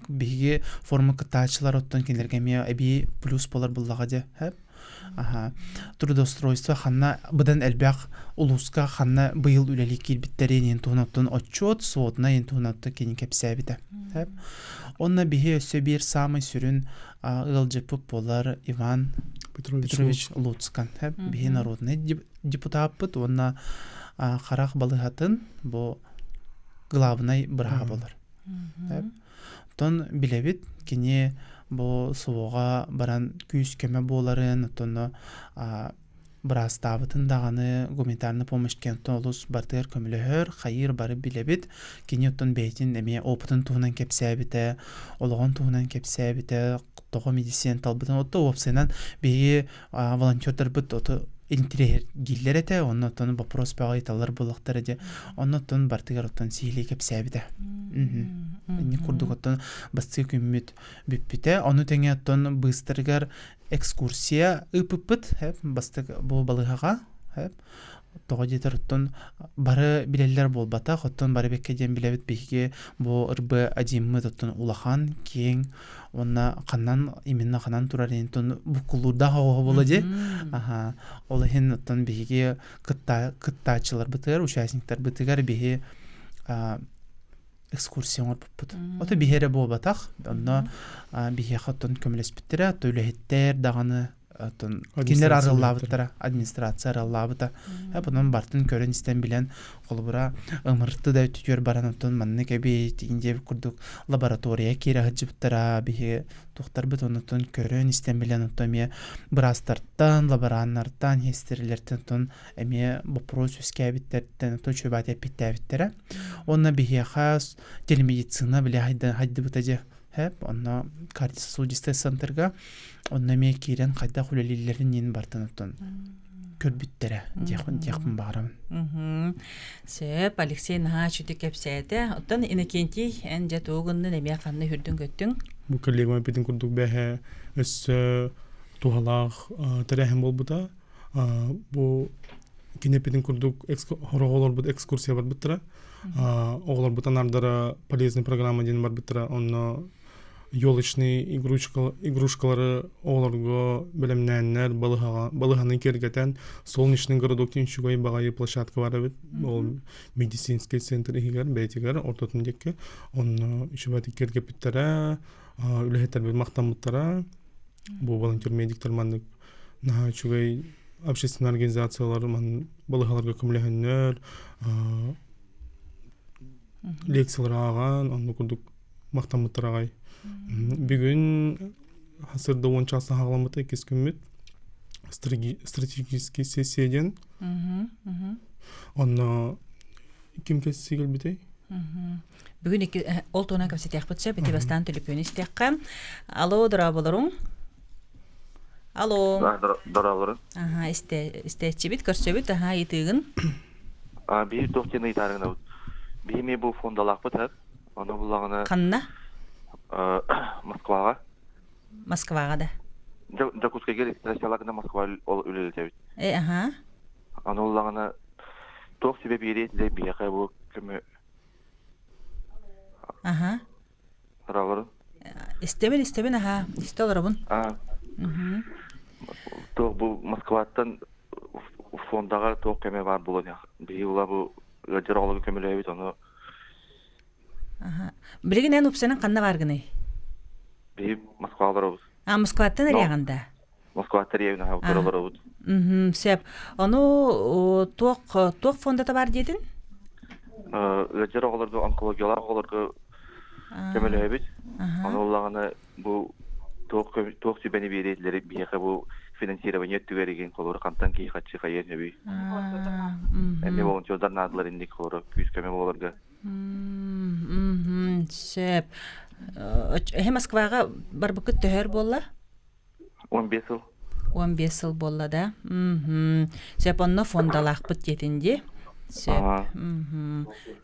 [SPEAKER 2] биһиги форма кыттааччылар оттон кинилэргэ эмиэ эбии плюс буолар буллаҕа дьэ. Аха. Трудоустройство ханна быдан элбэх улууска ханна быйыл үлэлии киирбиттэрин иһин туһунан оттон отчуот, своднай иһин туһунан оттон кини кэпсээбитэ. Онно биһи өссө биир саамай сүрүн ыалдьыппыт буолар Иван Петрович Луцкан биһи народнай депутаппыт уонна харах балыһатын бу главнай бырааһа болар. Оттон билэбит кини бу СВО-ҕа баран күүс-көмө буоларын, оттон быраастаабытын даҕаны гуманитарный помощь кэнтэн олус барытыгар көмөлөһөр, хайыыр бары билэбит. Кини оттон бэйэтин эмиэ опытын туһунан кэпсээбитэ, олоҕун туһунан кэпсээбитэ, тоҕо медицина талбытын. Отто уопсайынан биһиги волонтердарбыт ото интириэһиргииллэр этэ, онно оттон вопрос бөҕө ыйыталлар буоллахтара дьэ. Онно оттон барытыгар оттон сиһилии кэпсээбитэ. Инник курдук оттон бастыы күммүт бүппүтэ. Ону тэҥэ оттон быыстарыгар экскурсия ыыппыппыт бастакы бу балыыһаҕа тоҕо диэтэр оттон бары билэллэр буолбатах оттон бары бэккэ диэн билэбит биһиги бу ырбы адьиммыт оттон улахан киэҥ уонна ханан именно ханан турар оттон буккулуурдаах оҕо буола дии аха ол иһин оттон биһиги кыттааччыларбытыгар участниктарбытыгар биһи экскурсия оҥорбуппут. Ото биһи эрэ буолбатах, онно биһиэхэ оттон көмөлөспүттэрэ, то үлэһиттэр даҕаны. Оттон кинилэр арыллаабыттара, администрация арыллаабыта. Онон бартын көрөн истэн билэн, холобура, ымырты да өттүтүгэр баран оттон маннык эбит, диэбит курдук лаборатория киирэ сылдьыбыттара, биһиги туохтарбыт оннуттан көрөн истэн билэн, оттон эмиэ быраастартан, лабораннартан, сиэстэрэлэртэн оттон эмиэ боппуруос үөскээбиттэртэн оттон үчүгэй эппиттээбиттэрэ. Уонна биһиэхэ телемедицина били хайдыбыта дьэ Хэп, онно кардиососудистый центрга онно эмиэ киирэн хайдах үлэлииллэрин иин бартан оттон көрбүттэрэ диэхпин диэхпин баҕарабын.
[SPEAKER 1] Сөп, Алексей наһаа үчүгэй кэпсээтэ. Оттон Иннокентий, эн дьэ тугу гыннын эмиэ ханна үрдүн-көттүҥ?
[SPEAKER 3] Бу коллегам эппитин курдук бэһэ өссө туһалаах тэрээһин буолбута. Бу кини эппитин курдук хороҕолорбут экскурсия барбыттара. Оҕолорбут анардара полезный программа диэн барбыттара. Онно елочный игрушкалары оҕолорго бэлэмнээннэр балыһаҕа балыһаны киэргэтэн солнечный городок диэн үчүгэй баҕайы площадка бар эбит. Ол медицинский центр иһигэр бэйэтигэр ортотун диэки онно үчүгэйдик киэргэппиттэрэ, үлэһиттэрбит махтаммыттара. Бу волонтер медиктэр маннык наһаа үчүгэй общественный организациялар балыһаларга көмөлөһөннөр лекциялар ааҕан онно курдук махтаммыттар аҕай. Бүгүн сырда уон чаас саҕаламмыта иккис күммүт стратегический сессия диэн. Онно ким кэсси кэлбитэй?
[SPEAKER 1] Бүгүн икки ол туһунан кэпсэтиэхпит сөп. Ити бастаан төлөпүөнү истиэххэ. Алло, дорооболоруҥ. Алло.
[SPEAKER 5] Дорооболоруҥ.
[SPEAKER 1] Аха, истээччибит, көрсөбүт, аха, ыйытыыгын.
[SPEAKER 5] Биир туох диэн ыйытаарыгынабыт. Биһи эмиэ бу фондалаахпыт эр. Ону буллаҕына
[SPEAKER 1] Ханна?
[SPEAKER 5] Москваҕа.
[SPEAKER 1] Москваҕа да.
[SPEAKER 5] Дьокуускайга регистрациялаах Москва ол үлэлэтэбит.
[SPEAKER 1] Э, аха.
[SPEAKER 5] Аны буллаҕына туох сүбэ биэриэ этилэр биһиэхэ бу көмө
[SPEAKER 1] Аха.
[SPEAKER 5] Соролорун.
[SPEAKER 1] Истэбин, истэбин, аха. Истэ олоробун.
[SPEAKER 5] Туох бу Москваттан фондаҕа туох көмө баар буолуон биһи ула бу ыалдьар оҕолорго көмөлөһөбүт ону
[SPEAKER 1] Аха. Билигин эн упсанан ханна бааргыный?
[SPEAKER 5] Биһи Москваҕа олоробут.
[SPEAKER 1] А, Москваттан эрияҕын да?
[SPEAKER 5] Москваттан эрийэбин аха көрө олоробут.
[SPEAKER 1] Сөп. Ону туох туох фондата бар диэтин?
[SPEAKER 5] Ыалдьар оҕолорго, онкологиялаах оҕолорго көмөлөһөбүт. Ону ыллаҕына бу туох туох сүбэни биэриэтилэр биһиэхэ бу финансирование өттүгэр игин холобур хантан киһи хаччы хайыан сөбүй? Эмиэ волонтердар наадалар инник холобура күүс көмө буоларга.
[SPEAKER 1] Сөп. Эһи Москваҕа барбыккыт төһөр буолла?
[SPEAKER 5] 15 сыл.
[SPEAKER 1] 15 сыл буолла да. Сөп, онно фондалаахпыт диэтин дии. Сөп.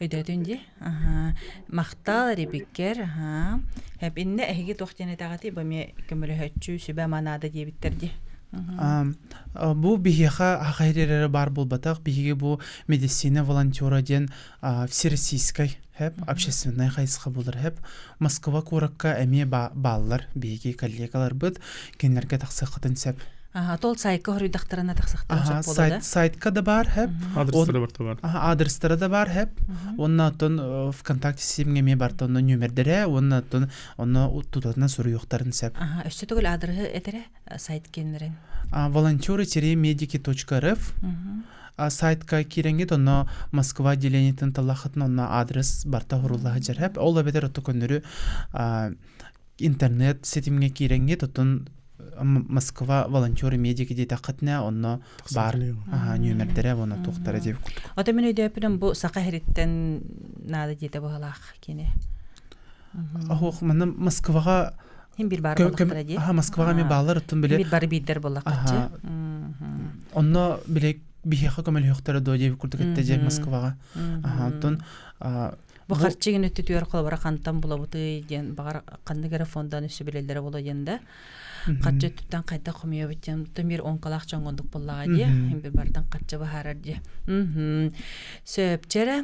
[SPEAKER 1] Өйдөөтүн дии. Махтал эрибиккэр. Хэп иннэ эһиги туох диэн этэҕитий? Бу эмиэ көмөлөһөччү, сүбэ-ама наада диэбиттэр дии.
[SPEAKER 2] Бу биһиэхэ хахайыр эрэ баар буолбатах. Биһиги бу медицина волонтера диэн всероссийскай хэп общественнай хайысха буолар хэп Москва куоракка эмиэ бааллар биһиги коллегаларбыт кинилэргэ тахсыаххытын сөп.
[SPEAKER 1] Аха, тол сайтка хоруйдахтарына тахсахтарын сөп буолуо да?
[SPEAKER 2] Сайтка да бар хэп.
[SPEAKER 3] Адрестара бар бар.
[SPEAKER 2] Адрестара да бар хэп. Уонна оттон ВКонтакте ситимҥэ эмиэ бар онно нүөмэрдэрэ уонна оттон онно тутатына суруйуохтарын сөп.
[SPEAKER 1] Аха, өссө төгүл адрыһы этэрэ сайт киэннэрин.
[SPEAKER 2] Волонтеры-медики.рф сайтка киирэҥҥит онно Москва отделениетын таллахытын онно адрес барта хуруллаһа дьэрһэп ол эбэтэр отто көннөрү интернет ситимҥэ киирэҥҥит оттон Москва волонтеры медики диэтэххитинэ онно баар нүөмэрдэрэ уонна туохтара диэбит курдук.
[SPEAKER 1] Ото мин өйдөөппүнэн бу саха иһириттэн наада диэтэ быһалаах кини.
[SPEAKER 2] Ох, манна Москваҕа
[SPEAKER 1] Хин бир бар буоллахтара дии.
[SPEAKER 2] Аха, Москваҕа эмиэ бааллар оттон били
[SPEAKER 1] Бир бары биирдэр буоллаххытчы.
[SPEAKER 2] Онно били биһиэхэ көмөлөһүөхтэрэ дуо диэбит курдук этте дьэ Москваҕа. Аха, оттон
[SPEAKER 1] Бу харчы өттүтүгэр холобура хантан булабытый диэн баҕар ханнык эрэ фондан өссө билэллэрэ буолуо диэн да харчы өттүттэн хайдах хомуйабыт диэн бир оҥкалаах дьоҥҥондук буоллаҕа дии бир барытын харчы быһаарар дии сөпчэрэ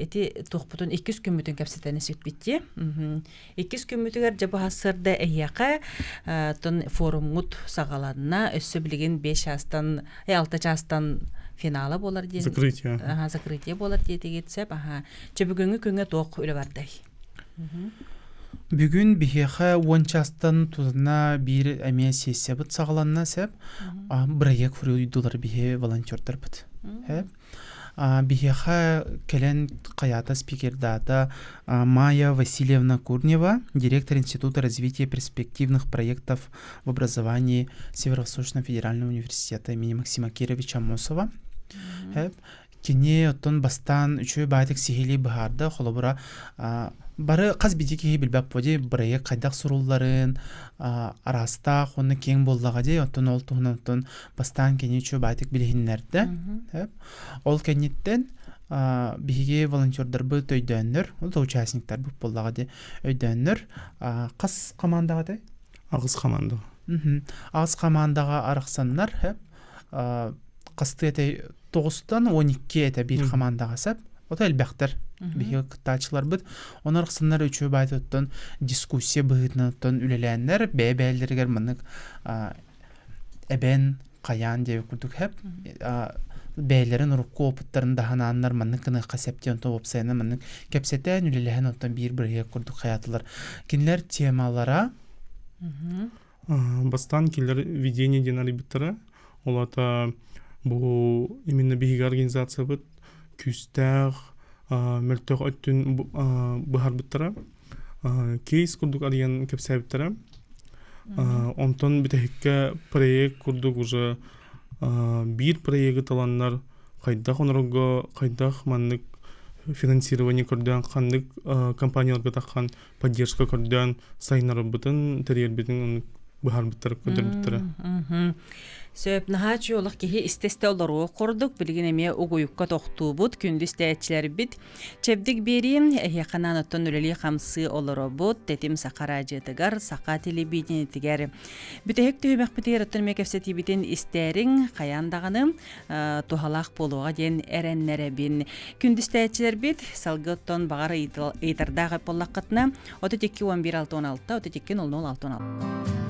[SPEAKER 1] ити туохпутун иккис күммүтүн кэпсэтэн испиппит дии иккис күммүтүгэр дьэ бу сарсыарда эһиэхэ тон форумҥут саҕаланна өссө билигин 5 чаастан 6 чаастан финала буолар диэн
[SPEAKER 3] закрытие
[SPEAKER 1] аха закрытие буолар диэтигит сөп аха чэ бүгүҥҥү күҥҥэ туох үлэ бардай.
[SPEAKER 2] Бүгүн биһиэхэ уон чаастан тутана биир эмиэ сессиябыт саҕаланна сөп. Бырайыак суруйдулар биһи волонтердарбыт. Биһиэхэ кэлэн хайаата спикердаата Майя Васильевна Курнева, директор Института развития перспективных проектов в образовании Северо-Восточного федерального университета имени Максима Кировича Аммосова. Кини оттон бастаан үчүгэй баайдык сиһилии быһаарда, холобура, бары хас биирдии киһи билбэт буо бырайыак хайдах сурулларын, араастаах уонна киэҥ буоллаҕа дии, оттон ол туһунан оттон бастаан кини үчүгэй баайдык билиһиннэрдэ. Ол кэнниттэн биһиги волонтердарбыт өйдөөннөр, ол да участниктарбыт буоллаҕа дии, өйдөөннөр хас командаҕа этэй?
[SPEAKER 3] Аҕыс командаҕа.
[SPEAKER 2] Аҕыс командаҕа арахсаннар, хастыы этэй тоҕустан 12 этэ биир хамаандаҕа сөп. Ото элбэхтэр биһиги кыттааччыларбыт. Онон арахсаннар үчүгэй баайтыттан дискуссия быһыытынан үлэлээннэр бэйэ-бэйэлэригэр маннык эбэн хайаан диэбит курдук хэп бэйэлэрин урукку опыттарын даһанааннар маннык гыныахха сөп диэн онтон уопсайынан маннык кэпсэтэн үлэлэһэн онтон биир бырайыак курдук хайаатылар. Кинилэр темалара
[SPEAKER 3] Бастаан кинилэр видение диэн арыйбыттара. Ол аата бу именно биһиги организациябыт күүстээх, мөлтөх өттүн быһарбыттара. Кейс курдук арыйан кэпсээбиттэрэ. Онтон бүтэһиккэ проект курдук уже биир проегы таланнар хайдах онорорго, хайдах маннык финансирование көрдөөн ханнык компанияларга таххан поддержка көрдөөн сайыннарарбытын, тэрийэрбитин быһаарбыттара, көрдөрбүттэрэ.
[SPEAKER 1] Сөп, наһаа чуолах киһи истэ-истэ олоруох курдук, билигин эмиэ угуйукка тохтуубут, күндү истээччилэрбит. Чэбдик биэриим, эһиэхэ анаан оттон үлэлии-хамсыы олоробут, Тэтим Саха араадьыйатыгар, Саха телевидениетигэр. Бүтэһик түһүмэхпитигэр оттон эмиэ кэпсэтиибитин истээриҥ, хайаан даҕаны туһалаах буолуоҕа диэн эрэннэрэбин. Күндүстээччилэрбит, салгыы оттон баҕар ыйытардаах буоллаххытына, 32 11 66 32 00 66.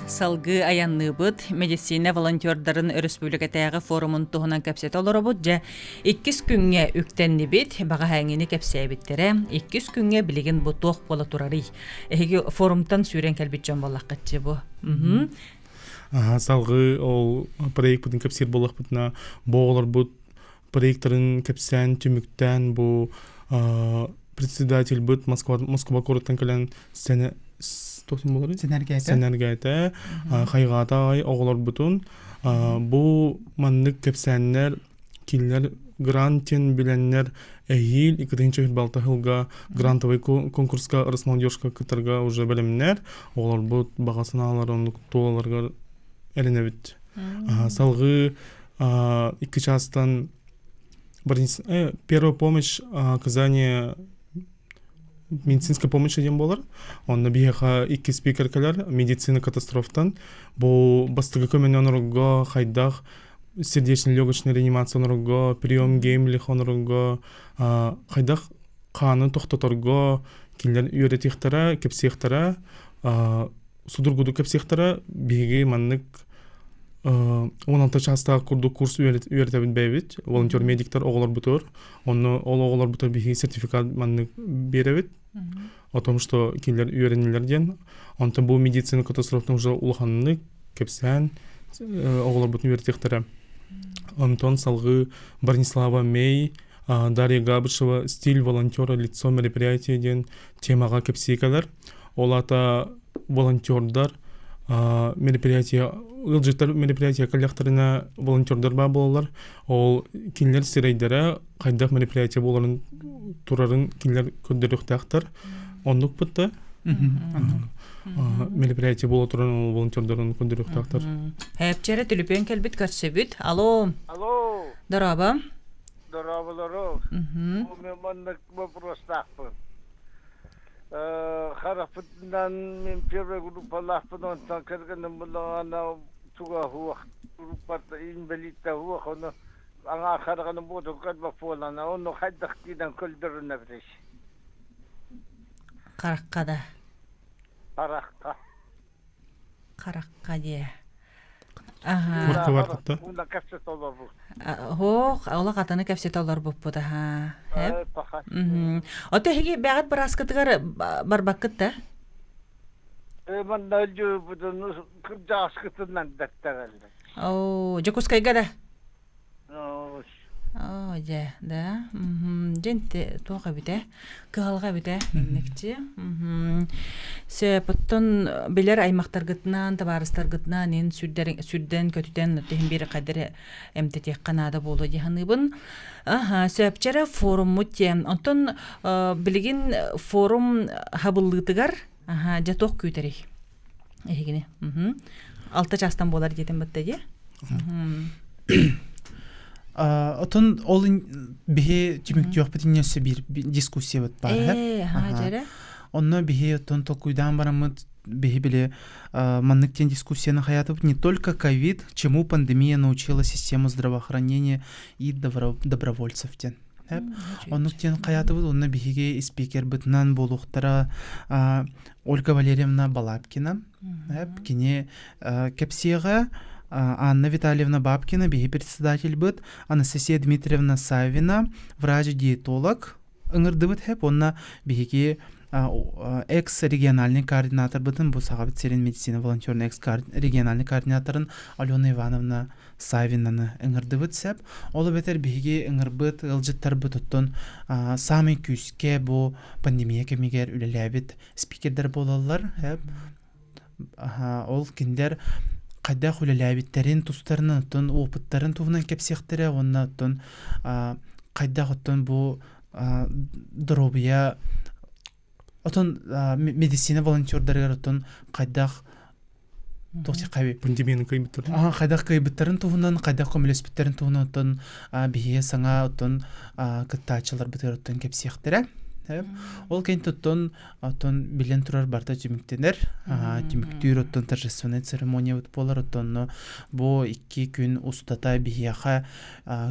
[SPEAKER 1] Салгыы айанныыбыт. Медицина волонтердарын өрөспүүбүлүкэтээҕи форумун туһунан кэпсэтэ олоробут. Дьэ, иккис күҥҥэ үктэннибит. Баҕаһээҥҥини кэпсээбиттэрэ. Иккис күҥҥэ билигин бу туох буола турарый? Эһиги форумтан сүүрэн кэлбит дьон буоллаххытчы бу.
[SPEAKER 3] Салгыы ол проекпытын кэпсиир буоллахпытына, бу оҕолорбут проекторын кэпсээн, түмүктээн бу председательбыт Москва, Москва куораттан кэлэн сцена сэнэргээтэ, хайҕаата аҕай оҕолорбутун. Бу маннык кэпсээннэр кинилэр грантин билэннэр эһиил 2026 сылга грантовый конкурска Росмолодежка кыттарга уже бэлэмнэр оҕолорбут баҕа санааларын оннук туолаларыгар эрэнэбит. Салгыы икки чаастан первая помощь оказание медицинская помощь диэн буолар. Онно биһиэхэ икки спикер кэлэр медицина катастрофтан. Бу бастакы көмөнү онорорго хайдах сердечно-легочная реанимация онорорго, прием Геймлих онорорго, хайдах хааны тохтоторго кинилэр үөрэтиэхтэрэ, кэпсиэхтэрэ, судургутук кэпсиэхтэрэ. Биһиги маннык 16 чаастаах курдук курс үөрэтэбит бэйэбит, волонтер-медиктар оҕолорбутугар. Онно ол оҕолорбутугар биһиги сертификат маннык биэрэбит о том, что кинилэр үөрэнэллэр диэн. Онтон бу медицина катастрофтан уже улаханнык кэпсээн оҕолорбутун үөрэтиэхтэрэ. Онтон салгыы Бронислава Мей, Дарья Габышева «Стиль волонтера лицо мероприятия» диэн темаҕа кэпсии кэлэр. Ол аата волонтердар мероприятие ыалдьыттар мероприятие кэллэхтэринэ волонтердар баар буолаллар. Ол кинилэр сирэйдэрэ хайдах мероприятие буоларын турарын кинилэр көрдөрүөхтээхтэр. Оннукпут да мероприятие буола туран ол волонтердарын көрдөрүөхтээхтэр.
[SPEAKER 1] Хэпчэрэ түлүпүөн кэлбит көрсөбүт. Алло.
[SPEAKER 6] Алло.
[SPEAKER 1] Дорообо.
[SPEAKER 6] Дорооболору. Бу мен маннык вопростаахпын. Харахпытынан мин первый группалаахпын, онтон кэргэним буллаҕына туга суох, группата инбэлииттэ суох, ону аҥаар хараҕынан буотун көрбөх буолан, ону хайдах диинэн көрдөрүнэбитий?
[SPEAKER 1] Харахха да.
[SPEAKER 6] Харахха.
[SPEAKER 1] Харахха диэ. Аха.
[SPEAKER 3] Куорка барбыт
[SPEAKER 6] Уна кэпсэтэ олорбут.
[SPEAKER 1] Хоох, олох атыны кэпсэтэ олорбуппут аха. Хэп.
[SPEAKER 6] Паха.
[SPEAKER 1] Ото эһиги бэҕэт бырааскытыгар барбаккыт да?
[SPEAKER 6] Манна өлдьүбүтүн кырдьаҕаскытынан дэттэрэллэр.
[SPEAKER 1] Оо, Дьокуускайга да? Оо, дьэ, да. Дьэ, туох эбитэ? Кыһалҕа эбитэ, инникчи. Сөп, оттон билэр аймахтаргытынан, табаарыстаргытынан ин сүрдэн көтүтэн иһин биир хайдары эмтэтиэххэ наада буолуо дии саныыбын. Аха, сөпчэрэ форуммут диэн. Оттон билигин форум хабыллыытыгар аха, дьэ туох күүтэрий? Эһигини. 6 чаастан буолар диэтим бытта дии.
[SPEAKER 2] Отон ол биһи түмүктүөхпүт инньэ биир дискуссиябыт баар. Онно биһи оттон толкуйдаан бараммыт биһи били маннык диэн дискуссияны хаятыбыт не только ковид, чему пандемия научила систему здравоохранения и добровольцев диэн. Оннук диэн хайаатыбыт онно биһиги спикербытынан буолуохтара Ольга Валерьевна Балабкина. Кини кэпсиэҕэ Анна Витальевна Бабкина биһи председательбыт, Анастасия Дмитриевна Савина, врач-диетолог ыҥырдыбыт хэп уонна биһиги экс-региональный координаторбытын бу Сахабыт сирин медицина волонтерын экс-региональный координаторын Алена Ивановна Савинаны ыҥырдыбыт сөп. Ол эбэтэр биһиги ыҥырбыт ыалдьыттарбыт оттон саамай күүскэ бу пандемия кэмигэр үлэлээбит спикердэр буолаллар. Ол кинилэр хайдах үлэлээбиттэрин тустарынан оттон опыттарын туһунан кэпсиэхтэрэ уонна оттон хайдах оттон бу доруобуйа Отон медицина волонтердарыгар оттон хайдах туох
[SPEAKER 3] пандемияны кыайбыттарын
[SPEAKER 2] аха хайдах кыайбыттарын туһунан хайдах көмөлөспүттэрин туһунан оттон биһиги саҥа оттон кыттааччыларбытыгар оттон кэпсиэхтэрэ ол кэнниттэн оттон оттон билэн турар барыта түмүктэнэр түмүктүүр оттон торжественная церемониябыт буолар оттонно бу 2 күн устата биһиэхэ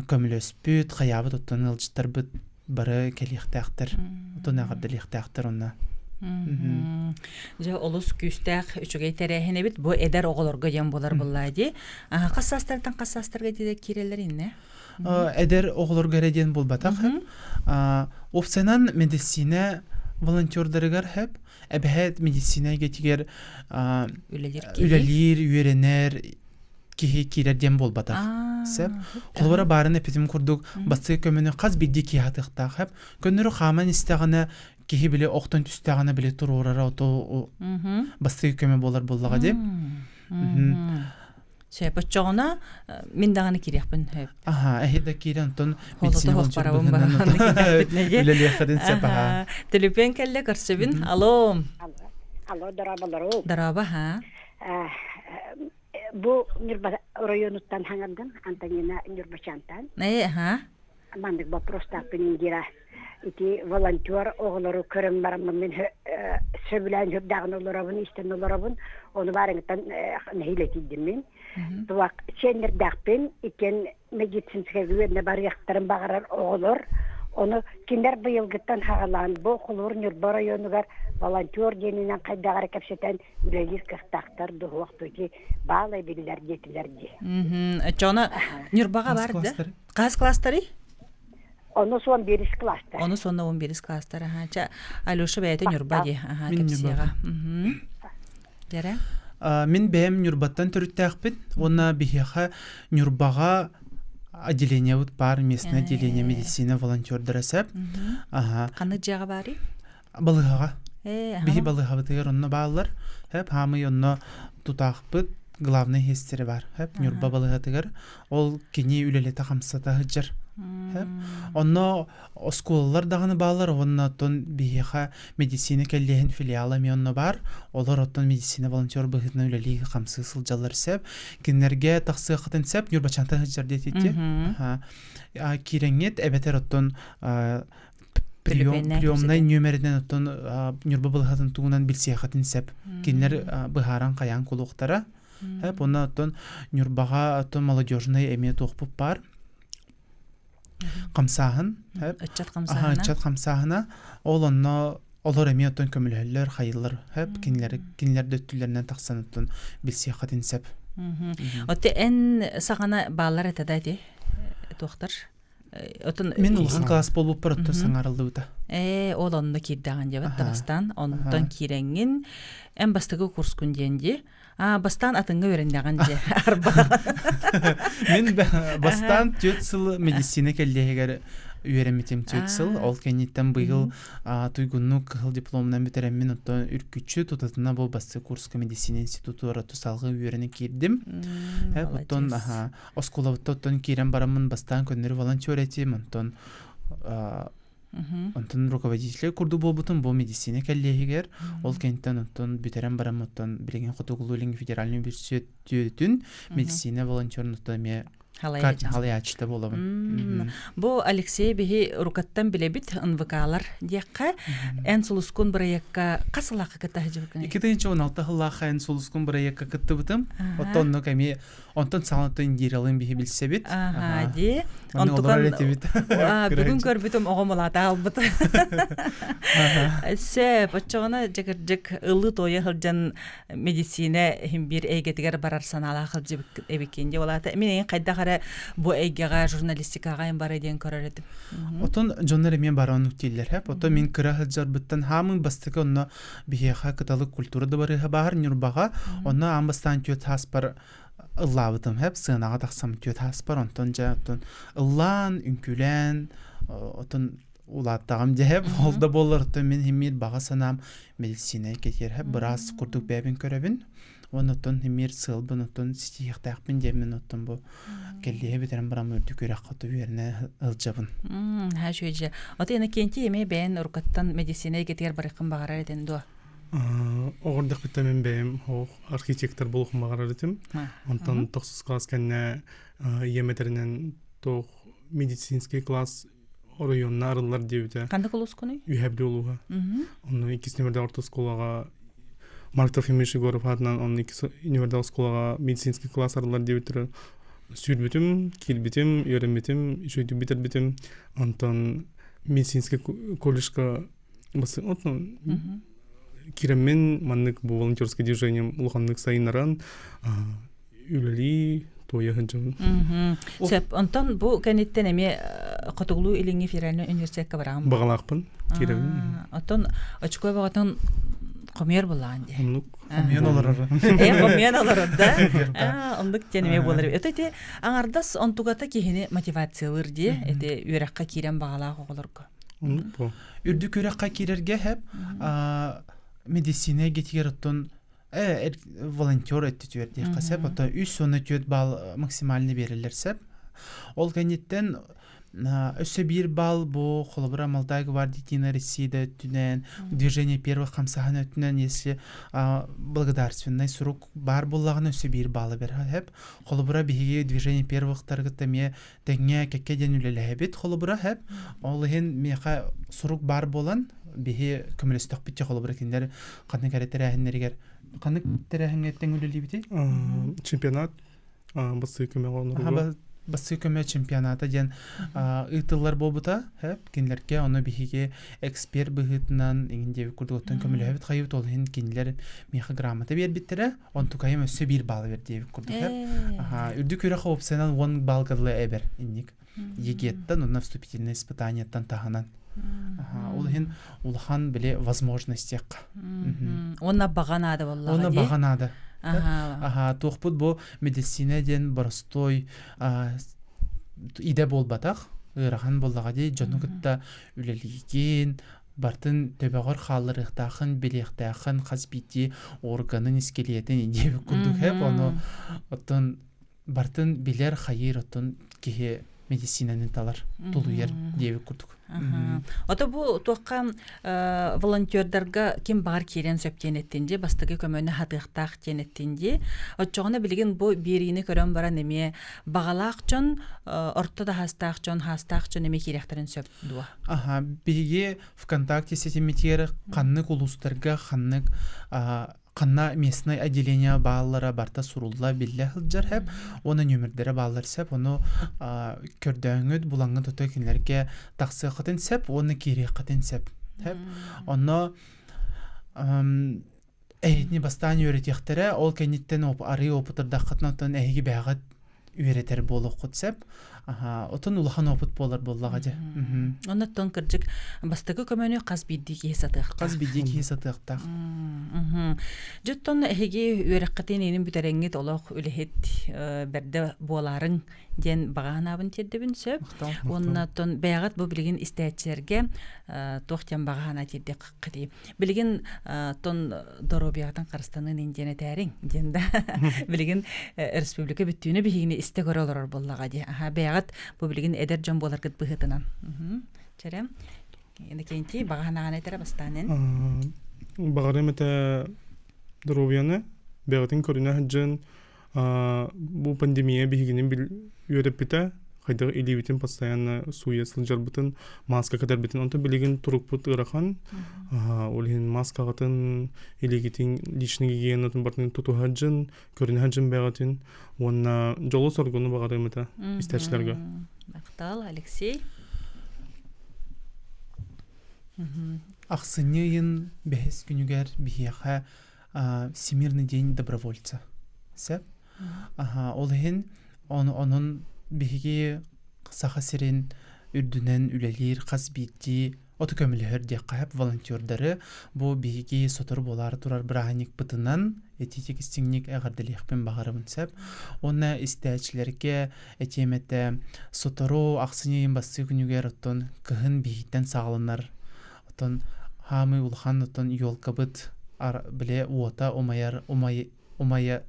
[SPEAKER 2] көмөлөспүт хайаабыт оттон ыалдьыттарбыт бары кэлиэхтээхтэр, отон эҕэрдэлиэхтээхтэр онно.
[SPEAKER 1] Дьэ, олус күүстээх үчүгэй тэрээһин эбит. Бу эдэр оҕолорго диэн буолар буоллаа дии. Хас саастартан хас саастарга диэри киирэллэр иннэ?
[SPEAKER 2] Эдэр оҕолорго эрэ диэн буолбатах. Опциянан медицина волонтердарыгар хэп, эбэһээт медицина эйгэтигэр үлэлиир, үөрэнэр киһи киирэр диэн буолбатах. Сөп. Холобура баарын эппитим курдук бастакы көмөнү хас биирдии киһи атыахтаах. Хэп. Көннөрү хааман истэҕинэ киһи били охтон түстэҕинэ били туруорара ото бастакы көмө буолар буоллаҕа дии.
[SPEAKER 1] Сөп. Оччоҕуна мин даҕаны киириэхпин сөп.
[SPEAKER 2] Аха, эһи да киирэн онтон медицина үлэлиэххитин сөп аха.
[SPEAKER 1] Төлөпүөн кэллэ көрсөбүн. Алло.
[SPEAKER 7] Алло, дорооболору.
[SPEAKER 1] Дорообо, ха.
[SPEAKER 7] Бу Ньурба оройуонуттан хаҥардым, Антонина Ньурбачантан.
[SPEAKER 1] Э, ха.
[SPEAKER 7] Маннык вопростаахпын Индира. Ити волонтер оҕолору көрөн бараммын мин сөбүлээн сүрдээҕин олоробун, истэн олоробун. Ону баарыҥыттан нэһиилэ тиийдим мин. Туох сиэннэрдээхпин, иккиэн медицинскэй үөрэнэ барыахтарын баҕарар оҕолор. Ону кинилэр быйылгыттан хаҕалаан бу Холуур Ньурба оройуонугар волонтер диэнинэн хайдах эрэ кэпсэтэн үлэлиир кыахтаахтар дуһуох ити баалай биллэр диэтилэр дии.
[SPEAKER 1] Оччоҕуна Ньурбаҕа бар да? Хас класстарый?
[SPEAKER 7] Ону суон биирис класстар.
[SPEAKER 1] Ону суонна 11 класстар. Аха. Ча Алеша бэйэтэ Ньурба дии. Аха, кэпсиэҕэ. Дэрэ?
[SPEAKER 2] Мин бэйэм Ньурбаттан төрүттээхпин уонна биһиэхэ Ньурбаҕа отделениебыт баар, местное отделение медицина волонтердара сөп.
[SPEAKER 1] Аха. Ханнык дьиэҕэ баарый?
[SPEAKER 2] Балыыһаҕа. Биһи балыыһабытыгар онно бааллар. Хэп хаамый онно тутаахпыт главный хестери бар. Хэп Ньурба балыыһатыгар ол кини үлэлэтэ хамсата сылдьар. Хэп онно оскуолалар даҕаны бааллар уонна оттон биһиэхэ медицина кэллиэһин филиала эмиэ онно баар. Олор оттон медицина волонтер быһыытынан үлэлии хамсыы сылдьаллар сөп. Кинилэргэ тахсыаххытын сөп Ньурбачантан сылдьар диэтити. Киирэҥҥит эбэтэр оттон приемнай нүөмэринэн оттон Ньурба балыһатын тугунан билсиэххитин сөп. Кинилэр быһааран хайаан кулуохтара. Хэп онно оттон Ньурбаҕа оттон молодежнай эмиэ туохпут баар. Хамсааһын.
[SPEAKER 1] Ыччат хамсааһына.
[SPEAKER 2] Ыччат хамсааһына. Ол онно олор эмиэ оттон көмөлөһөллөр, хайыллар. Хэп кинилэр кинилэр да өттүлэринэн тахсан оттон билсиэххитин сөп.
[SPEAKER 1] Отто эн саҕана бааллар этэ да ити туохтар? Отон
[SPEAKER 2] Мин улахан класс буолбуппар оттон саҥарыллыбыта.
[SPEAKER 1] Ээ, ол онно киирдэҕин диэбит да бастаан. Онтон киирэҥҥин эн бастакы курскун диэн дии. А, бастаан атыҥҥа үөрэннэҕин дии. Арбаҕа.
[SPEAKER 2] Мин бастаан түөрт сыл медицина кэллиэһигэр үөрэммитим түөрт сыл. Ол кэнниттэн быйыл туйгуннук кыһыл дипломунан бүтэрэммин оттон үргүччү тутатына бу бастакы курска медицина институтугар салгыы үөрэнэ киирдим. Оттон оскуолабыттан оттон киирэн бараммын бастаан көннөрү волонтер этим, онтон онтон руководитель курдук буолбутум бу медицина кэллиэһигэр. Ол кэнниттэн оттон бүтэрэн барам оттон билигин Хотугулуу-Илиҥҥи федеральный университет медицина волонтерун оттон эмиэ халайааччыта буолабын.
[SPEAKER 1] Бу Алексей биһи рукаттан билэбит НВК-лар диэххэ. Эн сулускун бырайыакка хас сылаахха кытта сылдьыбыккын?
[SPEAKER 2] 2016 сыллаахха эн сулускун бырайыакка кыттыбытым. Оттон оннук эмиэ Онтон саҥаттан Индиралыын биһи билсэбит.
[SPEAKER 1] Аха, дии. Онтукан бүгүн көрбүтүм оҕом улаата албыт. Сөп, оччоҕуна дьэ ылы тойо сылдьан медицина иһин биир эйгэтигэр барар санаалаах сылдьыбыт эбиккин дии улаата. Мин эйин хайдах эрэ бу эйгэҕэ журналистикаҕа им бара диэн көрөр этим.
[SPEAKER 2] Отон дьоннор эмиэ баран үктииллэр хэп. Ото мин кыра сылдьарбыттан хаамын бастакы онно биһиэхэ кыталык культура дыбарыыһа баар Ньурбаҕа. Онно аан бастаан түөрт сааспар ыллаабытым хэп сыанаҕа тахсам түөрт сааспар онтон дьэ оттон ыллаан үҥкүүлээн оттон улааттаҕым дьэ ол да буоллар оттон мин химиир баҕа санаам медицинэ кэтиэр хэп быраас курдук бэйэбин көрөбүн уонна оттон химиир сыалбын оттон ситиһиэхтээхпин диэммин оттон бу кэллиэһэ бүтэрэн баран үрдүк үөрэххэ оту үөрэнэ сылдьабын.
[SPEAKER 1] Ха үчүгэй Ото Иннокентий эмиэ бэйэн уруккаттан медицина эйгэтигэр барыаххын баҕарар этин дуо?
[SPEAKER 3] Оҕордохпуттан мин бэйэм хоох архитектор буолуохпун баҕарар этим. Онтон тохсус класс кэннэ ийэм этэринэн туох медицинский класс оройуонна арыллар диэбитэ.
[SPEAKER 1] Ханнык улуускунуй?
[SPEAKER 3] Үһэ Бүлүү улууһа. Онно иккис нүмердээх орто оскуолаҕа Марк Трофимович Егоров аатынан онно иккис нүмердээх оскуолаҕа медицинский класс арыллар диэбиттэрэ. Сүүрбүтүм, киирбитим, үөрэммитим, үчүгэйдик бүтэрбитим. Онтон медицинский колледжка отон киирэммин маннык бу волонтерское движением улаханнык сайыннаран үлэлии туойа сылдьабын.
[SPEAKER 1] Сөп. Онтон бу кэнниттэн эмиэ Хотугулуу-Илиҥҥи федеральнай университекка бараҕын.
[SPEAKER 3] Баҕалаахпын киирэбин.
[SPEAKER 1] Оттон очко бөҕөтүн хомуйар буллаҕын дии.
[SPEAKER 3] Оннук.
[SPEAKER 2] Хомуйан олорор.
[SPEAKER 1] Э, хомуйан олорор да. Оннук диэн эмиэ буолар. Это ити аҥардас онтугата киһини мотивациялыыр дии. Ити үөрэххэ киирэн баҕалаах оҕолорго.
[SPEAKER 3] Оннук бу.
[SPEAKER 2] Үрдүк үөрэххэ киирэргэ хэп медицина эйгэтигэр оттон волонтер өттүтүгэр диэххэ сөп. Оттон үс уонна түөрт балл максимально биэрэллэр сөп. Ол кэнниттэн өссө биир балл бу холобура Молдая гвардия Единая Россия өттүнэн, движение первых хамсааһын өттүнэн, если благодарственный сурук баар буоллаҕына өссө биир баллы берер. Холобура биһиги движение первых-таргыт эмиэ тэҥҥэ кэккэ диэн үлэлэһэбит холобура хэп. Ол иһин миэхэ сурук баар буолан биһи көмөлөстөхпүт холобура кинилэр ханнык эрэ тэрээһиннэригэр ханнык тэрээһиҥҥэ тэҥ үлэлиибитий?
[SPEAKER 3] Чемпионат бассыы көмөҕө оноруга.
[SPEAKER 2] Бассыы көмө чемпионата диэн ыытыллар буолбута. Хэп кинилэргэ ону биһиги эксперт быһыытынан иҥин диэбит курдук оттон көмөлөһөбүт хайыбыт ол иһин кинилэр миэхэ грамота биэрбиттэрэ. Онтукайым өссө биир балл бэр диэбит курдук. Үрдүк үөрэх опциянан 10 баллга дылы эбэр инник. ЕГЭ-ттан уонна вступительное испытаниеттан таһынан. Ол иһин улахан били возможностьяхха.
[SPEAKER 1] Уонна баҕа наада буоллаҕа
[SPEAKER 2] Уонна баҕа наада. Аха, туохпут бу медицина диэн боростуой идэ буолбатах, ыарахан буоллаҕа дии, дьону кытта үлэлиигин, бартын төбөҕөр хаалларыахтааххын, билиэхтээххин, хас биирдии органын, искелиэтин диэбит курдук хэп, ону оттон бартын билэр, хайыыр оттон киһи медицинаны талар, тулуйар диэбит курдук.
[SPEAKER 1] Ото бу туохха волонтердарга ким баҕар киирэн сөп диэн эттин дии, бастакы көмөнү хатыахтаах диэн эттин дии. Оччоҕуна билигин бу биэриини көрөн баран эмиэ баҕалаах дьон, орто да хаастаах дьон, хаастаах дьон эмиэ киириэхтэрин сөп дуо?
[SPEAKER 2] Аха, биһиги ВКонтакте ситимитигэр ханнык улуустарга ханнык ханна местное отделение бааллара барта сурулла биллэ сылдьар хэп уонна нөмүрдэрэ бааллар сеп ону көрдөөҥҥүт булаҥҥыт ото кинилэргэ тахсыаххытын сеп уонна киириэххитин сеп хэп онно. Эһитини бастаан үөрэтиэхтэрэ, ол кэнниттэн арыы опытырдаххытына оттон эһиги бэйэҕит үөрэтэр буолуоххут сөп. Аха, отон улахан опыт буолар буоллаҕа дьэ.
[SPEAKER 1] Оннуттан кырдьык бастакы көмөнү хас биирдии киһи сатыахтаах.
[SPEAKER 2] Хас биирдии киһи сатыахтаах.
[SPEAKER 1] Дьоттон эһиги үөрэххитин иинин бүтэрэҥҥит олох үлэһит бэрдэ буолаарыҥ диэн баҕа санаабын тиэрдэбин сөп. Уонна оттон бэйэҕит бу билигин истээччилэргэ туох диэн баҕа санаа тиэрдиэххитий? Билигин тон доруобуйаҕытын харыстаныын ин диэн этээриҥ диэн да билигин республика бүттүүнэ биһигини истэ көрө олорор буоллаҕа дии. Аха бэйэҕит бу билигин эдэр дьон буоларгыт быһыытынан. Чэрэ Иннокентий баҕа санааҕын этэрэ бастаан эн.
[SPEAKER 3] Баҕарым этэ доруобуйаны бэйэҕитин көрүнэ сылдьан бу пандемия биһигини үөрэппитэ хайдах илиибитин постоянно сууйа сылдьарбытын маска кэтэрбитин онтон билигин турукпут ыарахан ол иһин маскаҕытын илиигитин личный гигиенатын барытын тутуһа дьын көрүнэ сылдьын бэҕэтин уонна дьолу-соргуну баҕарыам этэ истээччилэргэ
[SPEAKER 1] Махтал, Алексей.
[SPEAKER 2] Ахсынньы ыйын бэһис күнүгэр биһиэхэ Всемирный день добровольца. Сөп. Аха, ол иһин онон биһиги Саха сирин үрдүнэн үлэлиир хас биирдии оту көмөлөһөр диэххэ сөп волонтердары бу биһиги сотору буолаары турар бырааһынньыкпытынан итиитик истиҥник эҕэрдэлиэхпин баҕарабын сөп. Уонна истээччилэргэ этиэм этэ сотору ахсынньы ыйын бастыы күнүгэр оттон кыһын биһиттэн саҕаланар Оттон хаамыы улахан оттон елкабыт бile уота умайар умай умайа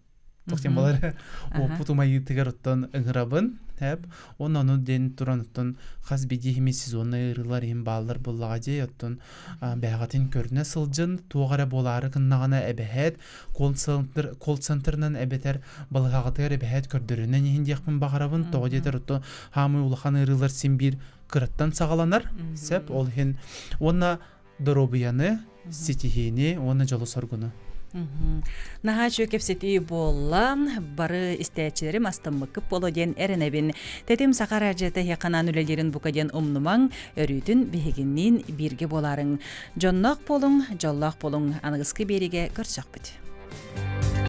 [SPEAKER 2] туох диэн буолар уоппут умайыытыгар оттон ыҥырабын эп уонна ону диэн туран оттон хас биирдии хими сезоннай ыарыылар иһин бааллар буоллаҕа дии оттон бэйэҕитин көрүнэ сылдьын туох эрэ буолаары гыннаҕына эбэһээт колл-центрынан эбэтэр балыһаҕытыгар эбэһээт көрдөрүнэн иһин диэхпин баҕарабын тоҕо диэтэр оттон хаамыы улахан ыарыылар син биир кыраттан саҕаланар сөп ол иһин уонна доруобуйаны ситиһиини уонна дьолу-соргуну
[SPEAKER 1] Наһаа үчүгэй кэпсэтии буолла. Бары истээччилэрим астыммыккыт буолуо диэн эрэнэбин. Тэтим Саха араадьыйата эһиэхэ үлэлиирин бука диэн умнумаҥ, өрүүтүн биһигинниин бииргэ буолаарыҥ. Дьонноох буолуҥ, дьоллоох буолуҥ. Аныгыскы биэриигэ көрсөхпүт.